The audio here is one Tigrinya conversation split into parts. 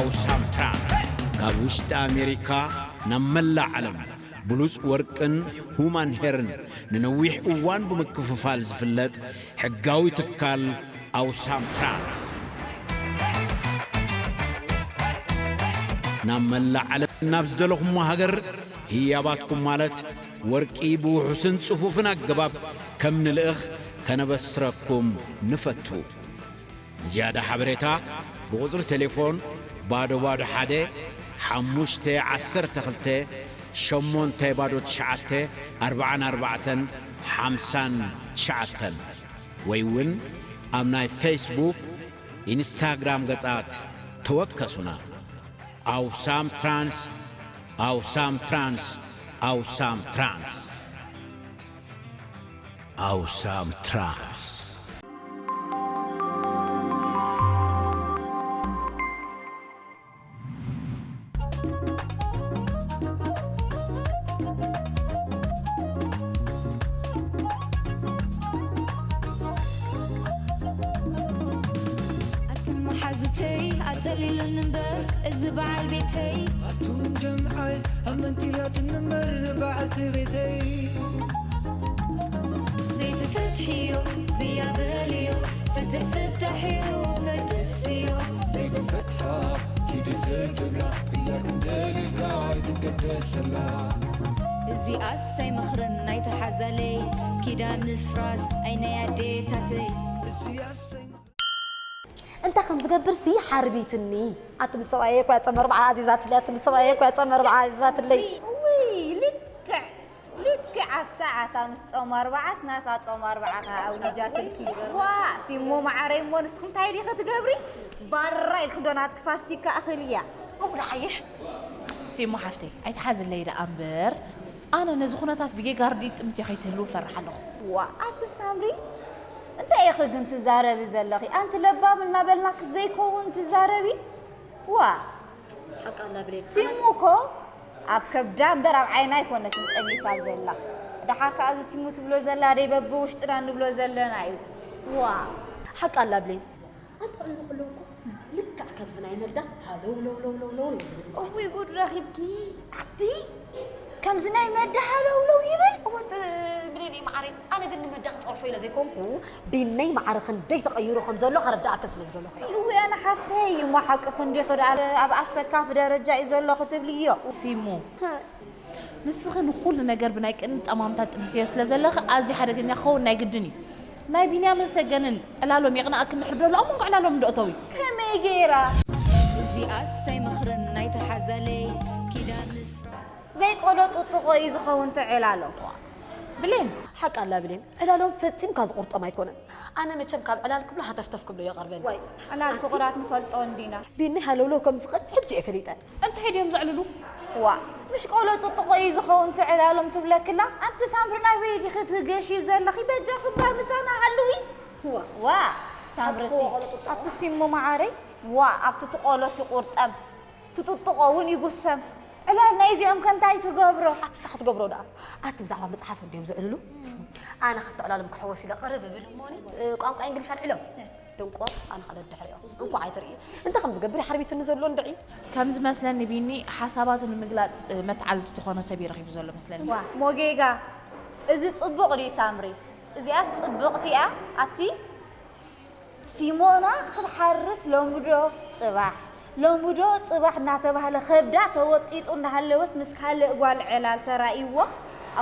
ኣውሳም ትራንስ ካብ ውሽጢ ኣሜሪካ ናብ መላእ ዓለም ብሉጽ ወርቅን ሁማን ሄርን ንነዊሕ እዋን ብምክፍፋል ዝፍለጥ ሕጋዊ ትካል ኣውሳም ትራንስ፣ ናብ መላእ ዓለም ናብ ዝደለኹሞ ሃገር ህያባትኩም ማለት ወርቂ ብውሑስን ጽፉፍን ኣገባብ ከም ንልእኽ ከነበስረኩም ንፈቱ። ንዝያዳ ሓበሬታ ብቁጽሪ ቴሌፎን ባዶ ባዶ ሓደ ሓሙሽተ ዓሰርተ ክልተ ሸሞንተ ባዶ ትሽዓተ ኣርባዓን ኣርባዕተን ሓምሳን ትሽዓተን ወይ እውን ኣብ ናይ ፌስቡክ፣ ኢንስታግራም ገጻት ተወከሱና። ኣውሳም ትራንስ፣ ኣውሳም ትራንስ፣ ኣውሳም ትራንስ። ኣውሳም ትራንስ። ኣቱም መሓዙተይ ኣጸሊሉኒ እምበር እዚ በዓል ቤተይ። ኣቱም ጀምዓይ ኣብ መንቲላት እንምር በዓልቲ ቤተይ። ዘይትፈትሕዮ ብያ በልዮ ፍትሕ ፍታሕዮ ፈትስዮ። ዘይትፈትሓ ኪዲ ዘይትብላ ቅያር ክንደልልካ ኣይትገደሰላ። እዚኣስ ኣይመኽርን ናይቲ ሓዛለይ ኪዳን ምፍራስ ኣይ ናይ ኣዴታተይ። እዚኣስ ኣይመኽርን እንታይ ከም ዝገብር ሲ ሓርቢትኒ። ኣቲ ምስ ሰብኣየ እኮ እያ ጸመ ኣርብዓ ኣዚዛትለይ፣ ኣቲ ምስ ሰብኣየ እኮ እያ ጸመ ኣርብዓ ኣዚዛትለይ። ውይ ልክዕ ልክዕ ኣብ ሰዓታ ምስ ጾም ኣርብዓስ ናታ ጾም ኣርብዓ ከኣ ኣውጃትልኪ። ዋ ሲሞ መዓረይ እሞ ንስኺ እንታይ ዲኺ ትገብሪ? ባራ ኢልኪ ዶ ናትኪ ፋሲካ እኽልያ? እው ደሓይሽ። ሲሞ ሓፍተይ ኣይትሓዝለይ ደኣ እምበር ኣነ ነዚ ኩነታት ብጌጋ ርዲኢት ጥምት እየ ከይትህልው እፈርሕ ኣለኹ። ዋ ኣቲ ሳምሪ እንታይ ኢኺ ግን ትዛረቢ ዘለኺ? ኣንቲ ለባም እናበልናኪ ዘይከውን ትዛረቢ? ዋ ሓቃ ኣላ ብሌን ሲሙ እኮ ኣብ ከብዳ እምበር ኣብ ዓይና ኣይኮነትን ጠኒሳ ዘላ። ደሓር ከኣ እዚ ሲሙ ትብሎ ዘላ ደይ በብውሽጥና ንብሎ ዘለና እዩ። ዋ ሓቃ ኣላ ብሌን ኣንተ ዕልሉ ከለዉ እኮ ልክዕ ከምዚ ናይ መዳ ሃለው ለው ለው ለው ለው እዩ ዝብል። እውይ ጉድ ረኺብኪ ኣቲ ከምዚ ናይ መዳ ሃለውለው ይብል። እወ ብሌነይ መዓረይ ኣነ ግን ንመዳ ክፀርፎ ኢለ ዘይኮንኩ ቢነይ መዓረ ክንደይ ተቐይሩ ከም ዘሎ ከረድኣኪ ስለ ዝደለኹ እየ። እውይ ኣነ ሓፍተይ እሞ ሓቅኺ እንዲኺ ደኣ ኣብ ኣሰካፊ ደረጃ እዩ ዘሎ ክትብልዮ። ሲሙ ንስኺ ንኹሉ ነገር ብናይ ቅድሚ ጠማምታ ጥምትዮ ስለ ዘለኺ ኣዝዩ ሓደገኛ ክኸውን ናይ ግድን እዩ። ናይ ቢንያምን ሰገንን ዕላሎም የቕንኣክን ድሕሪ ደሎ ኣብ መንጎ ዕላሎም እንዶ እተዊ። ከመይ ገይራ? እዚኣስ ኣይመኽርን ናይቲ ሓዛለይ ኪዳን ምፍራስ። ዘይቆሎ ጥጥቖ እዩ ዝኸውን እቲ ዕላሎም። ብሌን። ሓቃ ኣላ ብሌን፣ ዕላሎም ፈጺምካ ዝቑርጠም ኣይኮነን። ኣነ መቸም ካብ ዕላል ክብሎ ሃተፍተፍ ክብሎ ይቐርበኒ። ዋይ፣ ዕላል ፍቑራት ንፈልጦ እንዲና። ቢኒ ሃለውለው ከም ዝኽእል ሕጂ እየ ፈሊጠ። እንታይ ድዮም ዘዕልሉ? ዋእ፣ ምሽ ቆሎ ጥጥቖ እዩ ዝኸውን ትዕላሎም ትብለክላ? ኣንቲ ሳምሪ ናበይ ዲኺ ትገሺ ዘለኺ? በጃኺ እባ ምሳና ሃልዊ። ዋእ፣ ሳምሪሲ፣ ኣቲ ሲሙ መዓረይ፣ ዋእ፣ ኣብቲ ትቆሎሲ ቁርጠም፣ ትጥጥቖ እውን ይጉሰም። ዕላል ናይዚኦም ከ እንታይ ትገብሮ? ኣቲ እንታይ ክትገብሮ ደኣ? ኣቲ ብዛዕባ መጽሓፎም ድዮም ዘዕልሉ? ኣነ ክተዕላሎም ክሕወስ ኢለ ቅርብ እብል እሞኒ ቋንቋ እንግሊሽ ኣልዕሎም። ደንቆር ኣነ ከደድሕሪኦም እንኳዕ ኣይትርኢ እንታይ ከም ዝገብር ይሓርቢትኒ ዘሎ እንድዒ። ከም ዝመስለኒ ቢኒ ሓሳባቱ ንምግላፅ መተዓልቲ ዝኾኖ ሰብ እዩ ረኺቡ ዘሎ መስለኒ። ዋ ሞጌጋ እዚ ፅቡቕ ድዩ ሳምሪ? እዚኣስ ፅብቕቲ እያ ኣቲ ሲሞና ክትሓርስ ሎምዶ ፅባሕ ሎምዶ ፅባሕ እናተባህለ ከብዳ ተወጢጡ እናሃለወስ ምስ ካልእ ጓል ዕላል ተራእይዎ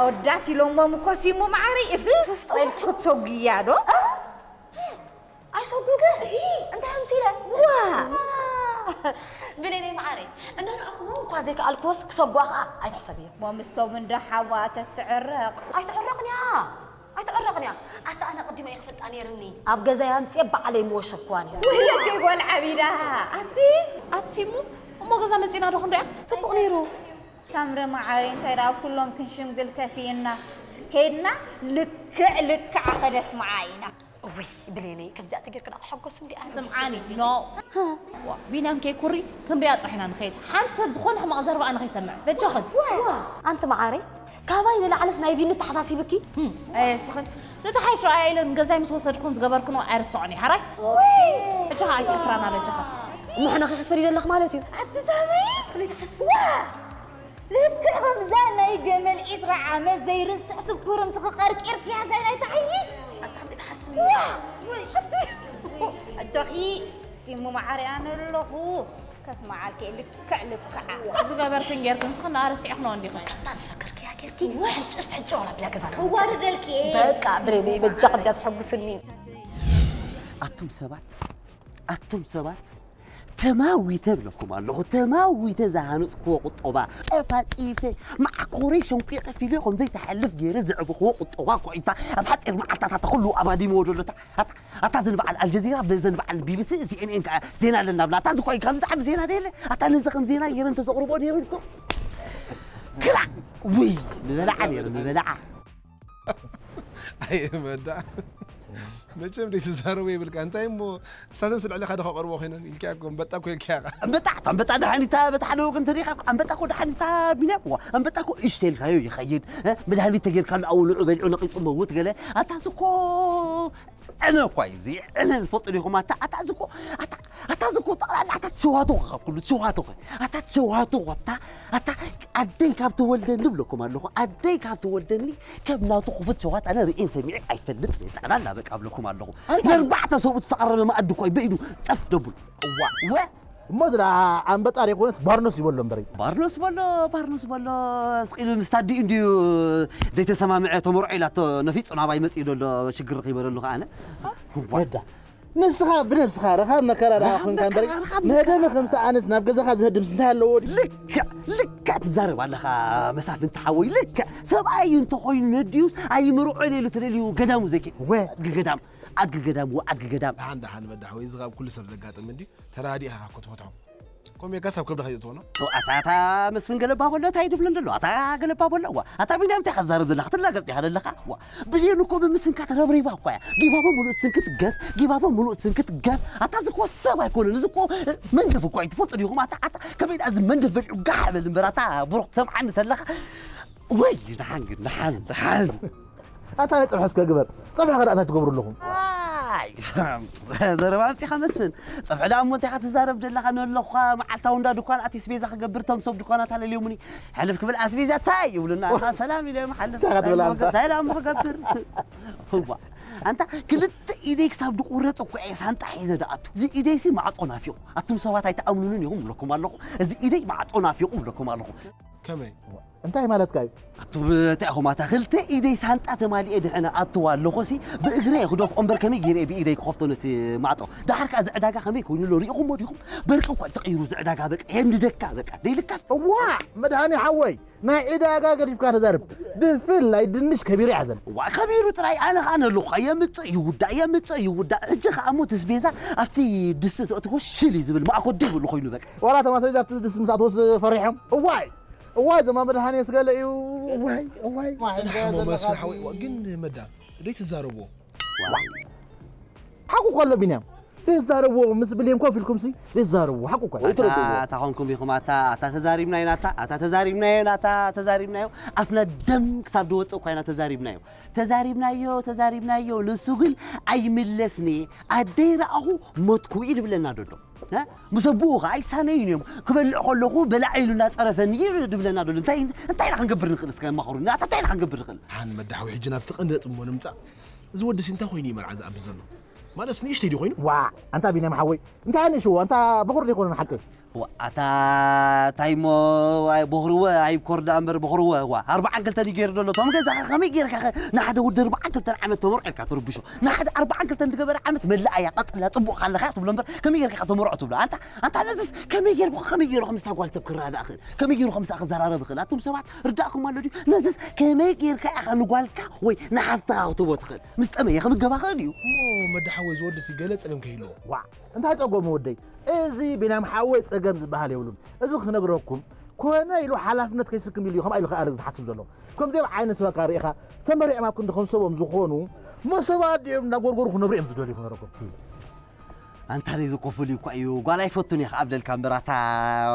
ኣወዳት ኢሎሞም እኮ ሲሙ መዓረይ እፍፍ ጥቕልኪ ክትሰጉያ ዶ? ኣይሰጉገ እንታይ ኣምሲለ ዋ ብሌነይ መዓረይ እንዳረኣኹዎም እኳ ዘይከኣልክዎስ ክሰጓ ከዓ ኣይትሕሰብዮ እሞ ምስቶም እንዳ ሓዋ ተትዕረቕ ኣይትዕረቕን እያ ኣይትዕረቕን እያ ኣታ ኣነ ቅዲመ እየ ክፈልጣ ነይርኒ ኣብ ገዛይ ኣምፅኤ ባዕለይ ምወሸብክዋ ነይረ ውህለከይ ጓል ዓቢዳ ኣንቲ ኣቲ ሲሙ እሞ ገዛ መፂና ዶ ክንሪኣ ፅቡቕ ነይሩ ሳምረ መዓረይ እንታይ ደኣ ኩሎም ክንሽምግል ከፊእና ከይድና ልክዕ ልክዕ ኣኸ ደስምዓ ኢና እውይ ብሌነይ ከምዚኣ ተጌርኪ ደኣ ተሐጎሲ እንዲ ኣነ ስምዓኒ ኖ ዋ፣ ቢንያም ከይኩሪ ክንሪኣ ጥራሕ ኢና ንኸይድ ሓንቲ ሰብ ዝኾነ ሕማቕ ዘረባ ኣነ ከይሰምዕ በጃኽን ኣንቲ መዓረይ ካባይ ንላዕልስ ናይ ቢኒ ተሓሳሲብኪ ኣየስኽን ንተሓይሽ ረኣያ ኢለን ገዛይ ምስ ወሰድኩን ዝገበርክንኦ ኣይርስዖን እየ ሓራይ በጃኻ ኣይትእፍራና በጃኻ እሞ ሕና ከ ክትፈሪ ዘለኽ ማለት እዩ። ኣቲ ሳሚ፣ ትኽሊ ትሓስብ። ዋ! ልክዕ ከምዛ ናይ ገመል ዒስራ ዓመት ዘይርስዕ ስኩርም ትኽቀርቂር ክያዛይ ናይ ታሕይ። ኣቲ ትኽሊ ትሓስብ። ዋ! ኣጆኺ፣ ሲሙ መዓርያን ኣለኹ። ከስመዓልኪ ልክዕ ልክዓ። ዝገበርክን ጌርክን ንስኽን ደኣ ረሲዕክንኦ እንዲኽን። ኣታ ዝፈከርክያ ጌርኪ ሕንጭር ሕንጭር ዋላ ብላ ገዛ ከዋርደልኪ እየ። በቃ ብለኒ በጃ ቅድያ ዝሐጉስኒ። ኣቱም ሰባት ኣቱም ሰባት ተማዊተ እብለኩም ኣለኹ። ተማዊተ ዝሃነፅክዎ ቁጠባ ጨፋጪፈ ማዕኮረይ ሸንኩየ ከፊለ ከም ዘይተሓልፍ ገይረ ዘዕበኽዎ ቁጠባ እኮ እዩ። እታ ኣብ ሓፂር መዓልታት ኣታ ኩሉ ኣባዲምዎ ዘሎ እታ ኣታ ኣታ ዘን በዓል ኣልጀዚራ ብዘን በዓል ቢቢሲ ሲኤንኤን ከዓ ዜና ኣለና ብላ ኣታ ዝኳ እዩ ካብዚ ዝዓቢ ዜና ደየለ ኣታ ነዚ ከም ዜና ገይረ እንተዘቕርቦ ነይሩ እኮ ክላ ውይ ምበላዓ ነይሩ ምበላዓ ኣይ መዳ መቸም ደይ ትዛረቦ ይብልካ እንታይ እሞ እሳተን ስልዕልኻ ዶ ከቐርቦ ኮይነን ኢልካ እኮ ኣንበጣ እኮ ኢልካ ኢኻ ኣንበጣ ኣንበጣ ደሓኒታ በቲ ሓደ ወገን ተሪኻ ኣንበጣ እኮ ደሓኒታ ቢንያም እዋ ኣንበጣ እኮ እሽተ ኢልካዮ ይኸይድ መድሃኒት ተጌርካሉ ኣውልዑ በሊዑ ነቒጹ መውት ገለ ኣታስ እኮ ዕነ እኳ እዩ እዚ ዕነ ዝፈልጡ ዲኹም ኣታ ኣታ እዚ እኮ ኣታ ኣታ እዚ እኮ ጠቕላላ ኣታ ትሸዋቶ ካብ ኩሉ ትሸዋቶ ኣታ ትሸዋቶ ኣታ ኣታ ኣደይ ካብ ተወልደኒ ብለኩም ኣለኹ ኣደይ ካብ ተወልደኒ ከም ናቱ ክፉት ሸዋት ኣነ ርእየን ሰሚዐ ኣይፈልጥ እየ ጠቕላላ በቃ ብለኩም ኣለኹ ንርባዕተ ሰብኡ ዝተቐረበ መኣዲ እኳ እዩ በኢዱ ጠፍ ደብሉ እዋ ወ እሞ ዝዳ ኣንበጣ ደይኮነስ ባርኖስ ይበሎ እምበሪ ባርኖስ በሎ ባርኖስ በሎ ስቕ ኢሉ ምስ ታዲኡ እንድዩ ዘይተሰማምዐ ተመርዖ ኢላቶ ነፊፁ ናባይ መፂኡ ዘሎ ሽግር ረኺበለሉ ከዓነ ወዳ ንስኻ ብነብስኻ ረኻብ መከራ ደኣ ኮንካ እምበሪ ንህደመ ከም ሰኣንስ ናብ ገዛኻ ዝህድምስ እንታይ ኣለዎ ድዩ? ልክዕ ልክዕ ትዛረብ ኣለኻ መሳፍንቲ ሓወይ ልክዕ ሰብኣይ እንተኾይኑ ነድዩስ ኣይምርዖ ኢለ ኢሉ ተደልዩ ገዳሙ ዘይከ ወ ኣድጊ ገዳም ኣድጊ ገዳም ወ ኣድጊ ገዳም ደሓን ደሓን መዳሕ ወይ እዚ ካብ ኩሉ ሰብ ዘጋጥም እንድዩ ተራዲእኻ ክትፈትሖ ኮሜካ ሳብ ከብድኻ ይእትወና ኣታ ኣታ መስፍን ገለባ በሎ እንታይ ድብሎ እንደሎ ኣታ ገለባ በሎ ዋ ኣታ ቢንያም እንታይ ከዛረብ ዘለኻ ትላገጽ ዲኻ ዘለኻ ዋ ብሌን እኮ ብምስንካ ተረብሪባ እኳ እያ ጊባቦ ሙሉእ ስንክት ገፍ ጊባቦ ሙሉእ ስንክት ገፍ ኣታ ዝኮ ሰብ ኣይኮነን እዚ እኮ መንደፍ እኳ እዩ ትፈልጡ ዲኹም ኣታ ኣታ ከመይ ደኣ እዚ መንደፍ በሊዑ ጋሕ በል እምበር ኣታ ብሩኽ ትሰምዓኒ ተለኻ ወይ ደሓን ግን ደሓን ደሓን ኣታ ናይ ፀብሒ እስከ ግበር ፀብሒ ከ እንታይ ትገብሩ ኣለኹም ኣይ ዘረባ ኣምፂኻ መስፍን ፀብሒ ደኣ እሞ እንታይ ኢኻ ትዛረብ ደለኻ ነለኹ መዓልታዊ እንዳ ድኳን ኣትየ ስቤዛ ክገብር እቶም ሰብ ድኳናት ኣለልዮምኒ ሕልፍ ክብል ኣስቤዛ እንታይ ይብሉና እኻ ሰላም ኢለ እዮም ሓልፍ እንታይ ኢኻ ትብል ኣንታ? እንታይ ደኣ እሞ ክገብር እዋ ኣንታ ክልተ ኢደይ ክሳብ ድቁረፅ እኮ እየ ሳንጣ ሒዘ ደኣቱ እዚ ኢደይሲ ማዕፆ ናፊቑ ኣቱም ሰባት ኣይትኣምኑንን ኢኹም እብለኩም ኣለኹ እዚ ኢደይ ማዕፆ ናፊቑ እብለኩም ኣለኹ ከመይ እንታይ ማለትካ እዩ ኣቱብ እንታይ ኢኹም ኣታ ክልተ ኢደይ ሳንጣ ተማሊኤ ድሕነ ኣትዋ ኣለኹሲ ብእግረ እየ ክደፍኦ እምበር ከመይ ገይረ እየ ብኢደይ ክኸፍቶ ነቲ ማዕፆ ደሓር ከዓ እዚ ዕዳጋ ከመይ ኮይኑ ኣሎ ሪኢኹሞ ዲኹም በርቂ እኳ እዩ ተቐይሩ እዚ ዕዳጋ በቃ የንድደካ በቃ ደይልካ እዋ መድሃኒ ሓወይ ናይ ዕዳጋ ገዲፍካ ተዛርብ ብፍላይ ድንሽ ከቢሩ ይሓዘን ዋ ከቢሩ ጥራይ ኣነ ከዓ ነለኹ የምፅእ ይውዳእ የምፅእ ይውዳእ ሕጂ ከዓ እሞ ትስቤዛ ኣብቲ ድስቲ ተእትዎ ሽል እዩ ዝብል ማእኮ ደይብሉ ኮይኑ በቃ ዋላ ተማሰሪዛ ኣብቲ ድስቲ ምስ ኣትወስ ፈሪሖም እዋይ እዋይ ዘማ መድሃኔስ ገለ እዩ እዋይ እዋይ ፅናሕ እሞ መስፍን ሓወይ ግን መዳ ደይ ትዛረብዎ ሓቁ እኮ ኣሎ ቢንያም ደዛረብዎ ምስ ብሌን ኮፍ ኢልኩም ሲ ደዛረብዎ ሓቁ እኮ እዩ። ኣታ ኣይተረድእዎ። ኣታ ኾንኩም ኢኹም ኣታ ኣታ ተዛሪብና ኢና ኣታ ኣታ ተዛሪብናዮ ኢና ኣታ ተዛሪብናዮ ኣፍና ደም ክሳብ ድወፅእ እኳ ኢና ተዛሪብናዮ ተዛሪብናዮ ተዛሪብናዮ ንሱ ግን ኣይምለስኒ ኣደይ ረኣኹ ሞትኩ እዩ ድብለና ደሎ እ? ምስ ኣቦኡ ኸዓ ኣይሳነዩን እዮም ክበልዕ ከለኹ በላዕ ኢሉ እናፀረፈኒ እዩ ድብለና ደሎ እንታይ እንታይ ኢና ክንገብር ንኽእል እስከ ኣማኽሩኒ ኣታ እንታይ ኢና ክንገብር ንኽእል ሓን መዳሓዊ ሕጂ ናብቲ ቀንዲ ነጥቢ እሞ ንምፃእ እዚ ወዲ ሲ እንታይ ኮይኑ እዩ መርዓ ዝኣቢ ዘሎ? ማለትስ ንእሽተይ ድዩ ኮይኑ? ዋእ ኣንታ ቢንያም ሓወይ እንታይ ኣንእሽዎ ኣንታ በኹር ዶ ኣይኮነን ሓቀይ? ዋእ ኣታ እንታይ እሞ ዋይ በኹርወ ኣይብኮር ደኣ እምበር በኹርወ ዋእ ኣርብዓን ክልተን እዩ ገይሩ ዘሎ እቶም ገዛኻ ከመይ ገይርካ ኸ ንሓደ ወዲ ኣርብዓን ክልተን ዓመት ተመርዖ ኢልካ ትርብሾ ንሓደ ኣርብዓን ክልተን ዝገበረ ዓመት መላእ እያ ቀጽላ ጽቡቕ ካለኻ እያ ትብሎ እምበር ከመይ ገይርካ ኢኻ ተመርዖ ትብሎ ኣንታ ኣንታ ነዝስ ከመይ ገይርኩ ከመይ ገይሩ ከምስታ ጓል ሰብ ክረዳእ ኽእል ከመይ ገይሩ ከምስኣ ክዘራረብ ኽእል ኣቱም ሰባት ርዳእኩም ኣሎ ድዩ ነዝስ ከመይ ጌርካ ኢኻ ንጓልካ ወይ ንሓፍትኻ ክትቦ ትኽእል ምስ ጠመየ ክምገባ ኽእል እዩ እሞ መዳ ሓወይ ዝወድስ ገለ ጸገም ከይህልዎ ዋዕ እንታይ ጸገሙ ወደይ እዚ ቢናም ሓወይ ጸገም ዝበሃል የብሉን እዚ ክነግረኩም ኮነ ኢሉ ሓላፍነት ከይስክም ኢሉ እዩ ከምኣ ኢሉ ከኣ ዝሓስብ ዘሎ ከምዚኦም ዓይነት ሰባት ከኣ ርኢኻ ተመሪዕም ኣብ ክንዲ ከም ሰቦም ዝኾኑ መሰባት ድዮም እናጎርጎሩ ክነብሩ እዮም ዝደልዩ ክነረኩም ኣንታ ነዚ ኮፍል እኳ እዩ ጓል ኣይፈቱን እየ ከዓብለልካ እምበር ኣታ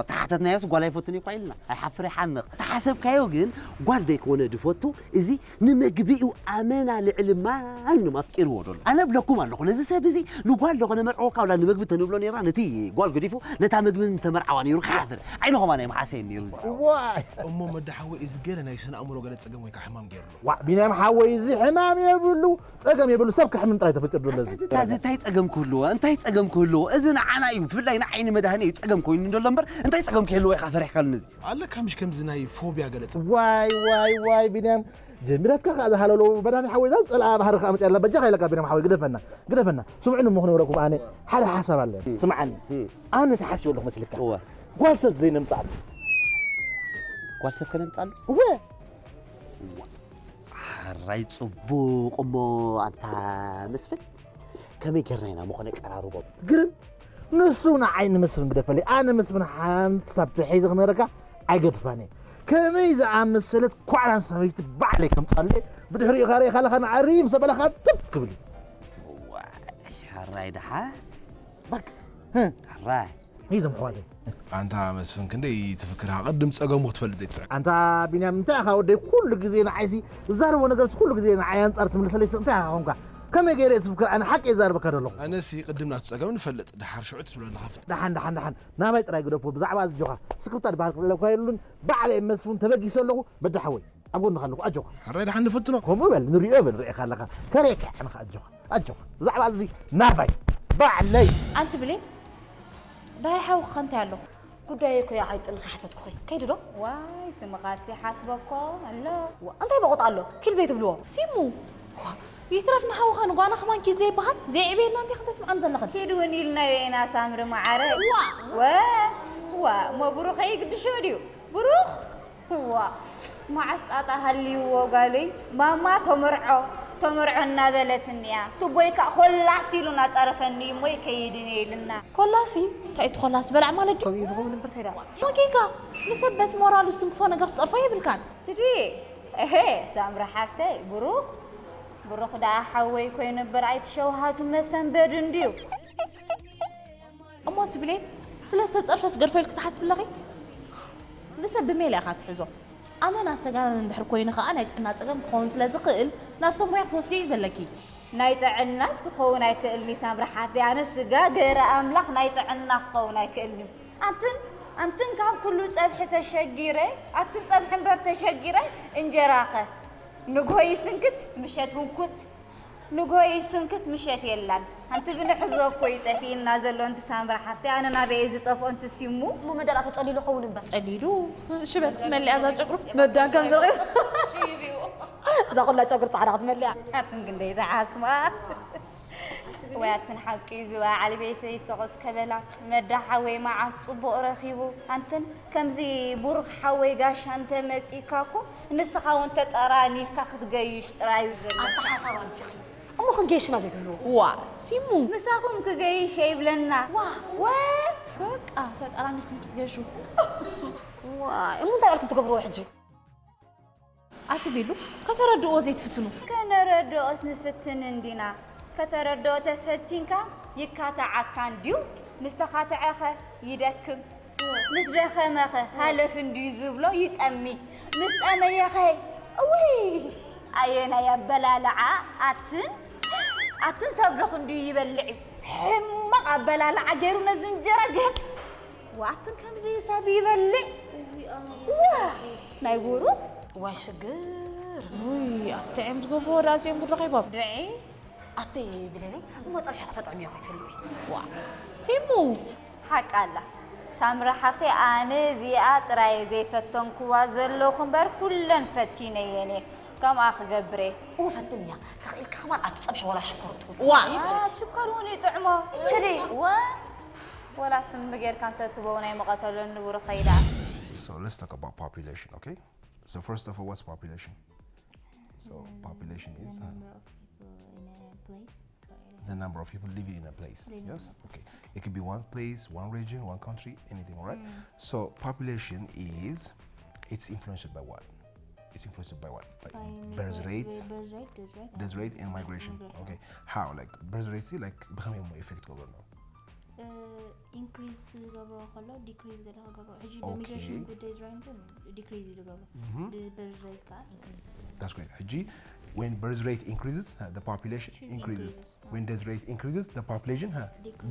ተሓተትናዮስ ጓል ኣይፈቱን እኳ ኢልና ኣይሓፍር ይሓምቕ ተሓሰብካዮ ግን ጓል ደይኮነ ድፈቱ እዚ ንምግቢ እዩ ኣመና ልዕሊ ማንም ኣፍቂርዎ ደሎ ኣነ ብለኩም ኣለኹ ነዚ ሰብ እዚ ንጓል ደኾነ መርዕወካ ውላ ንምግቢ ተንብሎ ነራ ነቲ ጓል ገዲፉ ነታ ምግቢ ምስተመርዓዋ ነይሩ ክሓፍር ዓይንኹማ ናይ መሓሰይ ነይሩ እዚ ዋይ እሞ መዳሓወ እዚ ገለ ናይ ስነ ኣእምሮ ገለ ፀገም ወይ ከዓ ሕማም ገይርሎ ዋ ቢንያም ሓወይ እዚ ሕማም የብሉ ጸገም የብሉ ሰብ ክሕምም ጥራይ ተፈጢሩ ዘሎ እዚ እዚ እንታይ ጸገም ክህልዎ እንታይ ጸገም ክህልዎ እዚ ንዓና እዩ ብፍላይ ንዓይኒ መድሃኒ እዩ ጸገም ኮይኑ እንደሎ እምበር እንታይ ጸገም ክህልዎ ኢኻ ፈሪሕካሉ ነዚ ኣለካ ምሽ ከምዚ ናይ ፎቢያ ገለ ጸ ዋይ ዋይ ዋይ ቢንያም ጀሚራትካ ከኣ ዝሃለሎ መድሃኒ ሓወይ ዛን ጸልኣ ባህሪ ከኣ መጽኣላ በጃኻ ኢለካ ቢንያም ሓወይ ግደፈና ግደፈና ስምዑኒ እሞ ክነብረኩም ኣነ ሓደ ሓሳብ ኣለ ስምዓኒ ኣነ ተሓስዮ ኣለኹ መስልካ እወ ጓል ሰብ ዘይነምጻሉ ጓል ሰብ ከነምጻሉ እወ ሕራይ ጽቡቕ እሞ ኣንታ መስፍን ከመይ ጌርና ኢና ምኾነ ቀራርቦም ግርም ንሱ ንዓይ ንመስፍን ግደፈለይ ኣነ መስፍን ሓንሳብ ተሒዘ ክነረካ ኣይገድፋን እየ ከመይ ዝኣመሰለት ኳዕራን ሰበይቲ ባዕለይ ከምፃለይ ብድሕሪኡ ካሪእካ ኣለካ ንዓሪ ምስ በለካ ጥብ ክብል እዩ ሕራይ ደሓ በቃ ሕራይ ይዞም ኣሕዋተይ ኣንታ መስፍን ክንደይ ትፍክር ኢኻ ቅድም ጸገሙ ክትፈልጥ ይትጽዕር ኣንታ ቢንያም እንታይ ኢኻ ወደይ ኩሉ ግዜ ንዓይሲ ዝዛረቦ ነገርሲ ኩሉ ግዜ ንዓይ ኣንጻር ትምልሰለይ እንታይ ኢኻ ኾንካ ከመይ ገይረ እየ ትፍክር ኣነ ሓቂ ይዛረበካ ዘለኹ ኣነሲ ቅድም ናቱ ጸገም ንፈልጥ ድሓር ሽዑ ትብሎ ኣለኻ ፍት ደሓን ደሓን ደሓን ናባይ ጥራይ ግደፎ ብዛዕባ ኣጆኻ ስክፍታ ዝበሃል ክብለካ የብሉን ባዕለይ መስፍን ተበጊሰ ኣለኹ በዳ ሓወይ ኣብ ጎንኻ ኣለኹ ኣጆኻ ሕራይ ደሓን ንፍትኖ ከምኡ በል ንሪኦ በል ርኢኻ ኣለኻ ከርእየካ ኣነኻ ኣጆኻ ኣጆኻ ብዛዕባ እዚ ናባይ ባዕለይ ኣንቲ ብሌን ዳይ ሓውካ እንታይ ኣሎ ጉዳይ እኮ ይዓይጥልኺ ሓተትኩኺ ከይዱ ዶ ዋይ ትምኻሲ ሓስበኮ ኣሎ እንታይ በቑጥ ኣሎ ኪድ ዘይትብልዎ ሲሙ ይትረፍ ንሓውኻ ንጓና ከማን ኪድ ዘይበሃል ዘይዕብየልና እንዲኻ ተስምዓን ዘለኽን ኪድ እውን ኢልናዮ ኢና ሳምሪ መዓረ ዋ ወ ዋ እሞ ብሩኸ ይግድሾ ድዩ ብሩኽ ዋ መዓስ ጣጣ ሃልይዎ ጓለይ ማማ ተመርዖ ተመርዖ እናበለት እኒኣ ትቦይ ከዓ ኮላስ ኢሉ እናፀረፈኒ እሞ ይከይድን እየ ኢልና ኮላሲ እንታይ እቲ ኮላስ በላዕ ማለት ድዩ ከምኡ እዩ ዝኸውን እምበር እንታይ ደኣ ሞኪካ ንሰብ በቲ ሞራሉ ዝትንክፎ ነገር ክትፀርፎ የብልካን ትዲ እሄ ሳምሪ ሓፍተይ ብሩኽ ብሩኽ ደኣ ሓወይ ኮይኑ እምበር ኣይትሸውሃቱ መሰንበድ እንድዩ እሞ ትብሌን ስለ ዝተፀርፈስ ገድፎ ኢልክ ትሓስብ ኣለኺ ንሰብ ብሜላ ኢኻ ትሕዞ ኣመና ዝተጋነነ እንድሕር ኮይኑ ከዓ ናይ ጥዕና ፀገም ክኸውን ስለ ዝኽእል ናብ ሰብ ሙያ ክትወስድዮ እዩ ዘለኪ ናይ ጥዕናስ ክኸውን ኣይክእልን እዩ ሳምሪ ሓፍተይ ኣነ ስጋ ገረ ኣምላኽ ናይ ጥዕና ክኸውን ኣይክእልን እዩ ኣንትን ኣንትን ካብ ኩሉ ፀብሒ ተሸጊረ ኣትን ፀብሒ እምበር ተሸጊረ እንጀራኸ ንግሆ ይስንክት ምሸት ህንኩት ንግሆ ይስንክት ምሸት የላን ሓንቲ ብንሕዞ እኮ እዩ ጠፊእና ዘሎ እንቲ ሳምሪ ሓፍተይ ኣነ ናበይ እየ ዝጠፍኦ እንቲ ሲሙ እሞ መደራቱ ጸሊሉ ኸውን እምበር ጸሊሉ ሽበት ክትመልያ እዛ ጨጉሩ መዳን ከም ዝረኸብ እዛ ቆላ ጨጉሪ ጻዕዳ ክትመልያ ኣትን ክንደይ ተሓስማ ወይ ኣትን ሓቂ እዩ ዝበዓል ቤተይ ስቕ እስከ በላ መዳ ሓወይ መዓስ ጽቡቕ ረኺቡ ኣንትን ከምዚ ብሩኽ ሓወይ ጋሻ እንተ መጺእካ እኮ ንስኻ እውን ተጠራኒፍካ ክትገይሽ ጥራይ እዩ ዘሎ ኣታ ሓሳብ ኣምጺኺ እሞ ክንገይሽ ኢና ዘይትብልዎ ዋ ሲሙ ምሳኹም ክገይሽ የብለና ዋ ወ በቃ ተጠራኒፍኩም ክትገይሹ ዋ እሞ እንታይ ኣልኩም ትገብርዎ ሕጂ ኣቲ ቤሉ ከተረድእዎ ዘይትፍትኑ ከነረድኦስ ንፍትን እንዲና ከተረድኦ ተፈቲንካ ይካታዓካ እንድዩ ምስ ተኻትዐኸ ይደክም ምስ ደኸመኸ ሃለፍ እንድዩ ዝብሎ ይጠሚ ምስ ጠመየኸ እውይ ኣየናይ ኣበላልዓ ኣትን ኣትን ሰብ ዶ ክንድዩ ይበልዕ እዩ ሕማቕ ኣበላልዓ ገይሩ ነዚ እንጀራ ገጽ ዋትን ከምዚ ሰብ ይበልዕ ዋ ናይ ብሩኽ ዋይ ሽግር ውይ ኣታ እዮም ዝገብርዎ ዳት እዮም ጉድ ረኺቦም ድዒ ኣቲ ብሌነይ እሞ ፀብሒ ክተጥዕምዮ ከይትህልዊ ዋ ሲሙ ሓቃ ኣላ ሳምራ ሓፍተይ ኣነ እዚኣ ጥራይ ዘይፈተንክዋ ዘለኹ እምበር ኩለን ፈቲነየን እየ ከምኣ ክገብር እየ እወ ፈትን እያ ተኽኢልካ ከማን ኣብቲ ፀብሒ ወላ ሽኮር ትውድ ዋ ሽኮር እውን ይጥዕሞ ችሊ ወ ወላ ስሚ ጌርካ እንተትበው ናይ መቐተሎ ንብሩ ኸይዳ So let's talk about population, okay? So first of all, what's population? So population is uh, number of people in a place. the number of people living in a place. Living Yes. in a Okay. It could be one place, one region, one country, anything. All right. So population is it's influenced by what? It's influenced by what? By By birth migra- rate, by birth rate, death rate, death rate, and migration. Migration. Okay. How? Like birth rate, see, like በኸመይ እሞ effect ገብረና? increase ክገብሮ ከሎ decrease ገለ ክገብሮ። ሕጂ ብ migration ጉዳይ ዝረኣዩ እንትን decrease እዩ ዝገብሮ። ብ birth rate ከዓ increase ይገብሮ። That's great. ሕጂ when birth rate increases, the population increases. When death rate increases, the population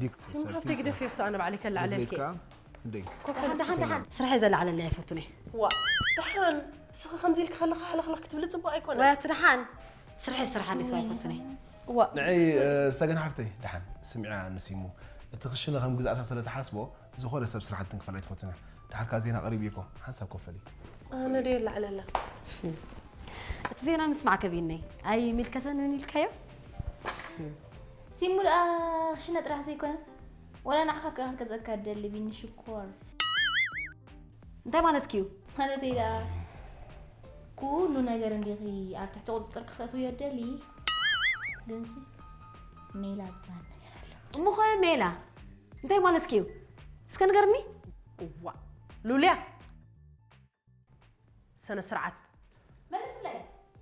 decreases. ስም ሃብተይ ግደፍ የሱ ኣነ ባዕለይ ከላዕለልኪ። Rate ከዓ ክንደይ? ስራሕ ዘለዓለለ ኣይፈቱን እየ። ዋ ደሓን እስኺ ከምዚ ኢልኪ ከለኻ ሃለኽለኽ ክትብሊ ፅቡቅ ኣይኮነ። ወያት ደሓን ስርሐ ስራሕ ኣነ ሰብ ኣይፈቱን እየ። ዋ ንዒ ሰገን ሓፍተይ ደሓን ስምዒያ ንሲሙ እቲ ክሽነ ከም ግዛእታ ስለ ትሓስቦ ዝኾነ ሰብ ስራሕ ትንክፈል ኣይትፈቱን እያ። ድሓር ከዓ ዜና ቀሪቡ እዩ እኮ ሓንሳብ ኮፈሊ። ኣነ ድየ ላዕለላ። እቲ ዜና ምስማዕ ከቢነይ ኣይምልከተንን ኢልካዮ። ሲሙ ደኣ ክሽነ ጥራሕ ዘይኮነ ወላ ንዓኻ ከኣ ክትገዝኣካ ደሊ ቢኒ ሽኮር። እንታይ ማለትኪ እዩ? ማለተይ ደኣ ኩሉ ነገር እንዲኺ ኣብ ትሕቲ ቁፅፅር ክኸእትውዮ ደሊ ግንሲ ሜላ ዝበሃል ነገር ኣሎ። እሞ ኸ ሜላ እንታይ ማለትኪ እዩ? እስከ ንገርኒ። እዋ ሉልያ ሰነ ስርዓት መልስለይ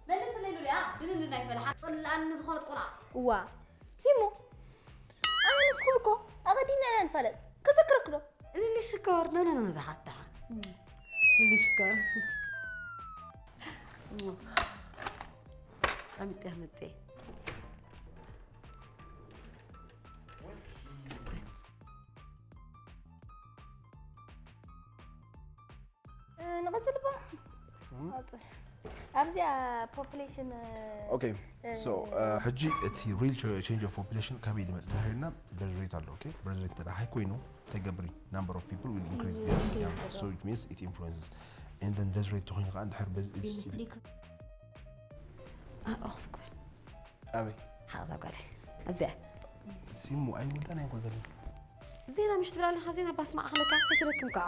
መልስለይ ሉልያ ድልል ናይ ትበልሓ ፅልኣኒ ዝኾነት ቆልዓ። እዋ ሲሙ ኣነ ንስኹም እኮ ኣቐዲምና ኢና ንፋለጥ ክዝክረክ ዶ እልል ሽኮር ኖ ኖ ኖ ደሓን ደሓን እልል ሽኮር ቀሚጥያ መፅየ ንቐፅል ባ ኣብዚኣ population Okay so ሕጂ እቲ real change of population ካበይ ዝመፅእ ድሕሪና birth rate ኣሎ okay birth rate እንተ high ኮይኑ እንታይ ገብሪ number of people will increase yes yeah so it means it influences and then death rate ተኮይኑ ከዓ እንድሕር ኣኹፍ ክብል ኣበይ ሓቕዛ ጓለ ኣብዚኣ ሲሙ ኣይወዳን ኣይኮ ዘሎ ዜና ምሽ ትብል ኣለኻ ዜና ባስማዕ ክለካ ክትረክም ከዓ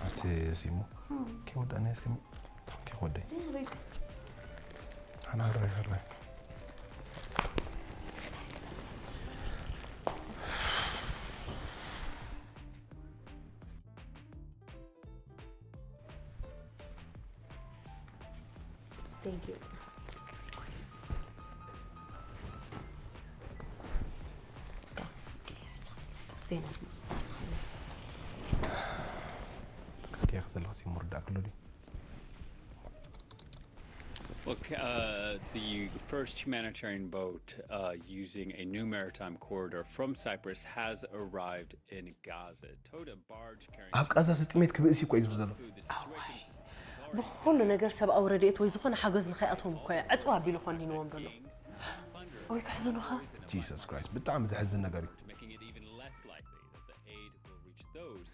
ኣቲ ሲሙ ከይወዳእና እስከ ከይወደይ ሓና ራይ ራይ Thank you. ዜና ስማ ከይክ ዘለኹ ሲሙ ርዳእ ክሎ ድዩ Look, uh, the first humanitarian boat uh, using a new maritime corridor from Cyprus has arrived in Gaza. Towed a barge carrying ኣብ ቃዛ ስጥሜት ክብእስ እኮ እዩ ዝብል ዘሎ food. The situation ብኩሉ ነገር ሰብኣዊ ረድኤት ወይ ዝኾነ ሓገዝ ንኸይኣትዎም እኮ እየ ዕፅዋ ኣቢሉ ኮኒንዎም ዘሎ። ወይ ከሕዝኑኻ። Jesus Christ ብጣዕሚ ዘሕዝን ነገር እዩ making it even less likely that the aid will reach those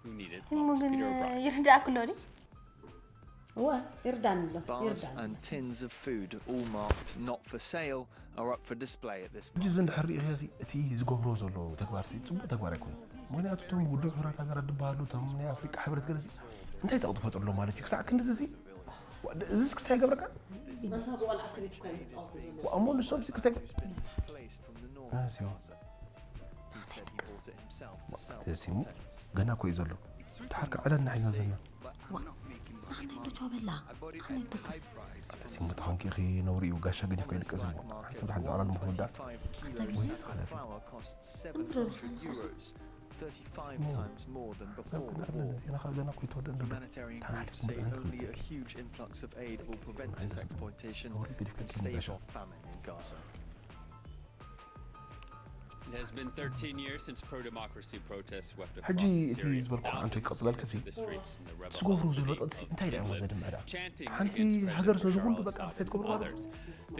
who need it ሲሙ most. ግን Peter O'Brien. ይርዳእኩ ኣሎ ድዩ እወ ይርዳን ኣሎ Bars ይርዳን and tins of food, all marked not for sale, are up for display at this ሕጂ እዚ እንድሕር ሪኢኺ እቲ ዝገብሮ ዘሎ ተግባር ሲ ፅቡቅ ተግባር ኣይኮነ ምክንያቱ እቶም ውድብ ሕራት ሃገራት ዝበሃሉ እቶም ናይ ኣፍሪቃ ሕብረት ገለ እንታይ ጠቕጥፈጥሎ ማለት እዩ ክሳዕ ክንዲ እዚ እዚ ክስታይ ገብረካ ኣንታ ብቆልዓ ሰበይቲ እኳ እዮም ዝፃወቱ ዘለዉ እሞ ንሶም ክስታይ displaced from the north of Gaza. He said he bought it himself to sell ተሲሙ tents. ገና እኮ እዩ ዘሎ ድሓር ከዕለልና ሒዝና ዘለና ንዓና እንዶ ቻው በላ ኣነ ይደቅስ ተሲሙ ተኾንኪ ኢኺ ነውሪ እዩ ጋሻ ገዲፍካ ይድቀስ እሞ ሓንሳብ ድሓን ዘዕላሉ ምክወዳእ Thirty-five kilos of flour costs seven hundred euros, thirty-five times more than ሰብ before the ክንዕለል war. ዜና ካብ ገና እኮ ይተወደ ኣሎ Humanitarian groups say only a huge influx of aid will prevent this exploitation and stave off famine in Gaza. It has been thirteen years since pro-democracy protests swept ሕጂ across እቲ Syria. ዝበልኩ ከዓንቶ ይቀፅለልክሲ The streets in the rebel ዝገብሩ ዘሎ city ጠጥሲ of እንታይ ደኣ Idlib, ዘድምዐ ደኣ chanting ሓንቲ against ሃገር President ስለዝኹሉ Bashar በቃ al-Assad ክሳይ and ትገብሩ ማለት others.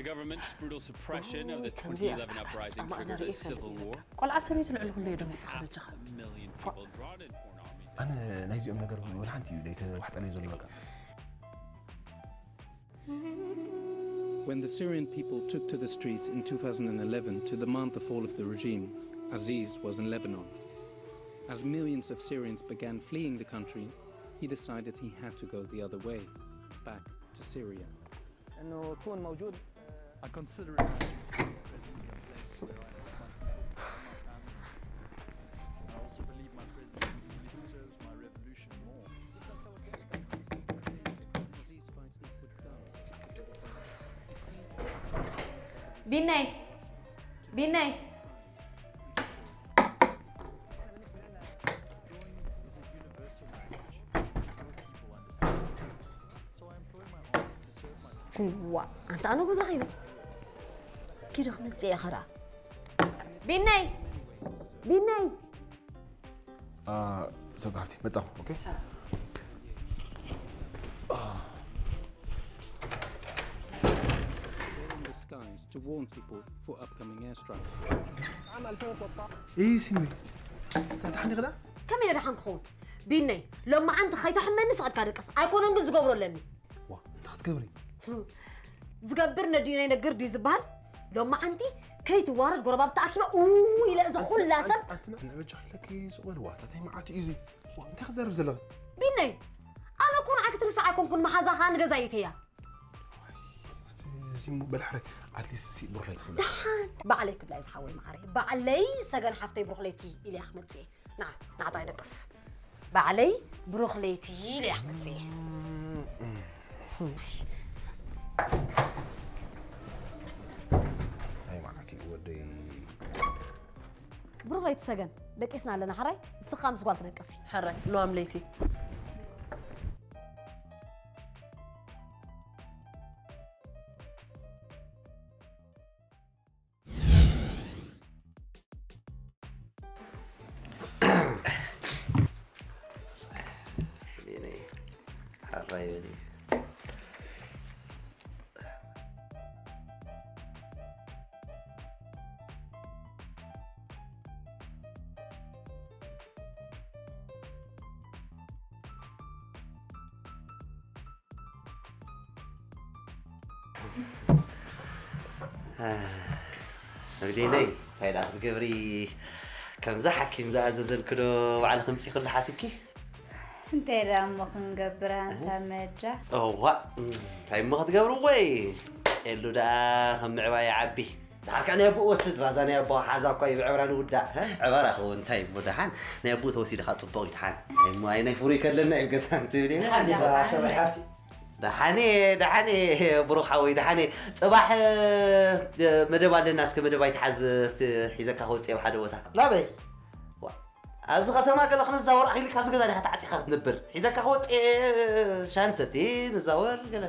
The government's brutal suppression of the ከምዚ twenty eleven uprising triggered a civil war. ቆልዓ ሰበይቲ ልዕሊ ኩሉ የደንግፃ በጃኻ Million people drawn in foreign armies. ኣነ ናይዚኦም ነገር ወላ ሓንቲ እዩ ዘይተዋሕጠለይ ዘሎ በቃ When the Syrian people took to the streets in two thousand eleven to demand the fall of the regime, Aziz was in Lebanon. As millions of Syrians began fleeing the country, he decided he had to go the other way, back to Syria. انه يكون موجود I consider it an achievement to be president of a place where I love my country, my family. I also believe my presidency really serves my revolution more. Aziz fights not with guns, but with ቢነይ ቢነይ። ዋ፣ ኣንታ ኣነ ጉድ ረኺበ። ኪዶ ክመጽእ እየ ኸራ። ቢነይ! ቢነይ! ሰጉ ሃብቲ መጻኹ። ኦኬ። In disguise to warn people for upcoming airstrikes. እይ ሲሚ። ታዲያ ሓንዲ ክዳ? ከመይ ኢለ ደሓን ክኸውን? ቢነይ፣ ሎማዓንቲ ከይተሕመኒ ስቐድካ ደቅስ። ኣይኮነን ግን ዝገብሮ ኣለኒ። ዋ፣ እንታይ ክትገብሪ? ዝገብር ነድዩ ናይ ነግር ድዩ ዝበሃል? ሎማዓንቲ ከይትዋረድ ጎረባብቲ ኣኪበ ኡ ኢለ እዚ ኩላ ሰብ ኣንቲ ንዕበጃ ኣለኪ ሱቕ በልዋ። እንታይ መዓት እዩ እዚ? ዋ፣ እንታይ ክዘርብ ዘለኺ? ቢነይ፣ ኣነ እኮ ንዓኪ ትርስዕ ኣይኮንኩን፣ መሓዛኻ ንገዛይተያ። እዚ እሞ በል ሕራይ ኣትሊስት ሲ ብሩኽ ለይቲ ክብለኪ። ደሓን ባዕለይ ክብላ እየ ዝሓወይ መዓረይ። ባዕለይ ሰገን ሓፍተይ ብሩኽ ለይቲ ኢለያ ክመጽእ እየ። ንዓ ንዓ ጥራይ ደቅስ። ባዕለይ ብሩኽ ለይቲ ኢለያ ክመጽእ እየ። ናይ መዓት እዩ ወደይ። ብሩኽ ለይቲ ሰገን ደቂስና ኣለና ሓራይ ንስኻ ምስ ጓል ትደቅስ። ሓራይ ልዋም ለይቲ። ርዴነይ እንታይ ደኣ ክትገብሪ ከምዛ ሓኪም ዝኣዘዘልኪ ዶ ባዕልኺ ምፂ ኩሉ ሓሲብኪ እንታይ ደኣ እሞ ክንገብር ኣንታ መዳ እዋ እንታይ እሞ ክትገብርዎ እዩ ኤሉ ደኣ ከም ምዕባይ ይዓቢ ደሓር ከኣ ናይ ኣቦኡ ወስድ ራዛ ናይ ኣቦ ሓዛ እኳ እዩ ብዕብራ ንውዳእ ዕባራ ክኸውን እንታይ እሞ ደሓን ናይ ኣቦኡ ተወሲድኻ ፅቡቕ እዩ ደሓን እንታይ እሞ ኣይ ናይ ፍሩይ ከለና እዩ ገዛ እንትብል እዩ ደሓን ሰብኣይ ሃብቲ ደሓኔ ደሓኔ ብሩኽ ሓወይ ደሓኔ ፅባሕ መደብ ኣለና እስከ መደብ ኣይትሓዝ ሒዘካ ክወፅእ ኣብ ሓደ ቦታ ናበይ ኣብዚ ከተማ ገለ ክንዛወር ኣኺሉ ካብዚ ገዛ ዲኻ ተዓፂኻ ክትነብር ሒዘካ ክወፅእ ሻሂ ንሰቲ ንዛወር ገለ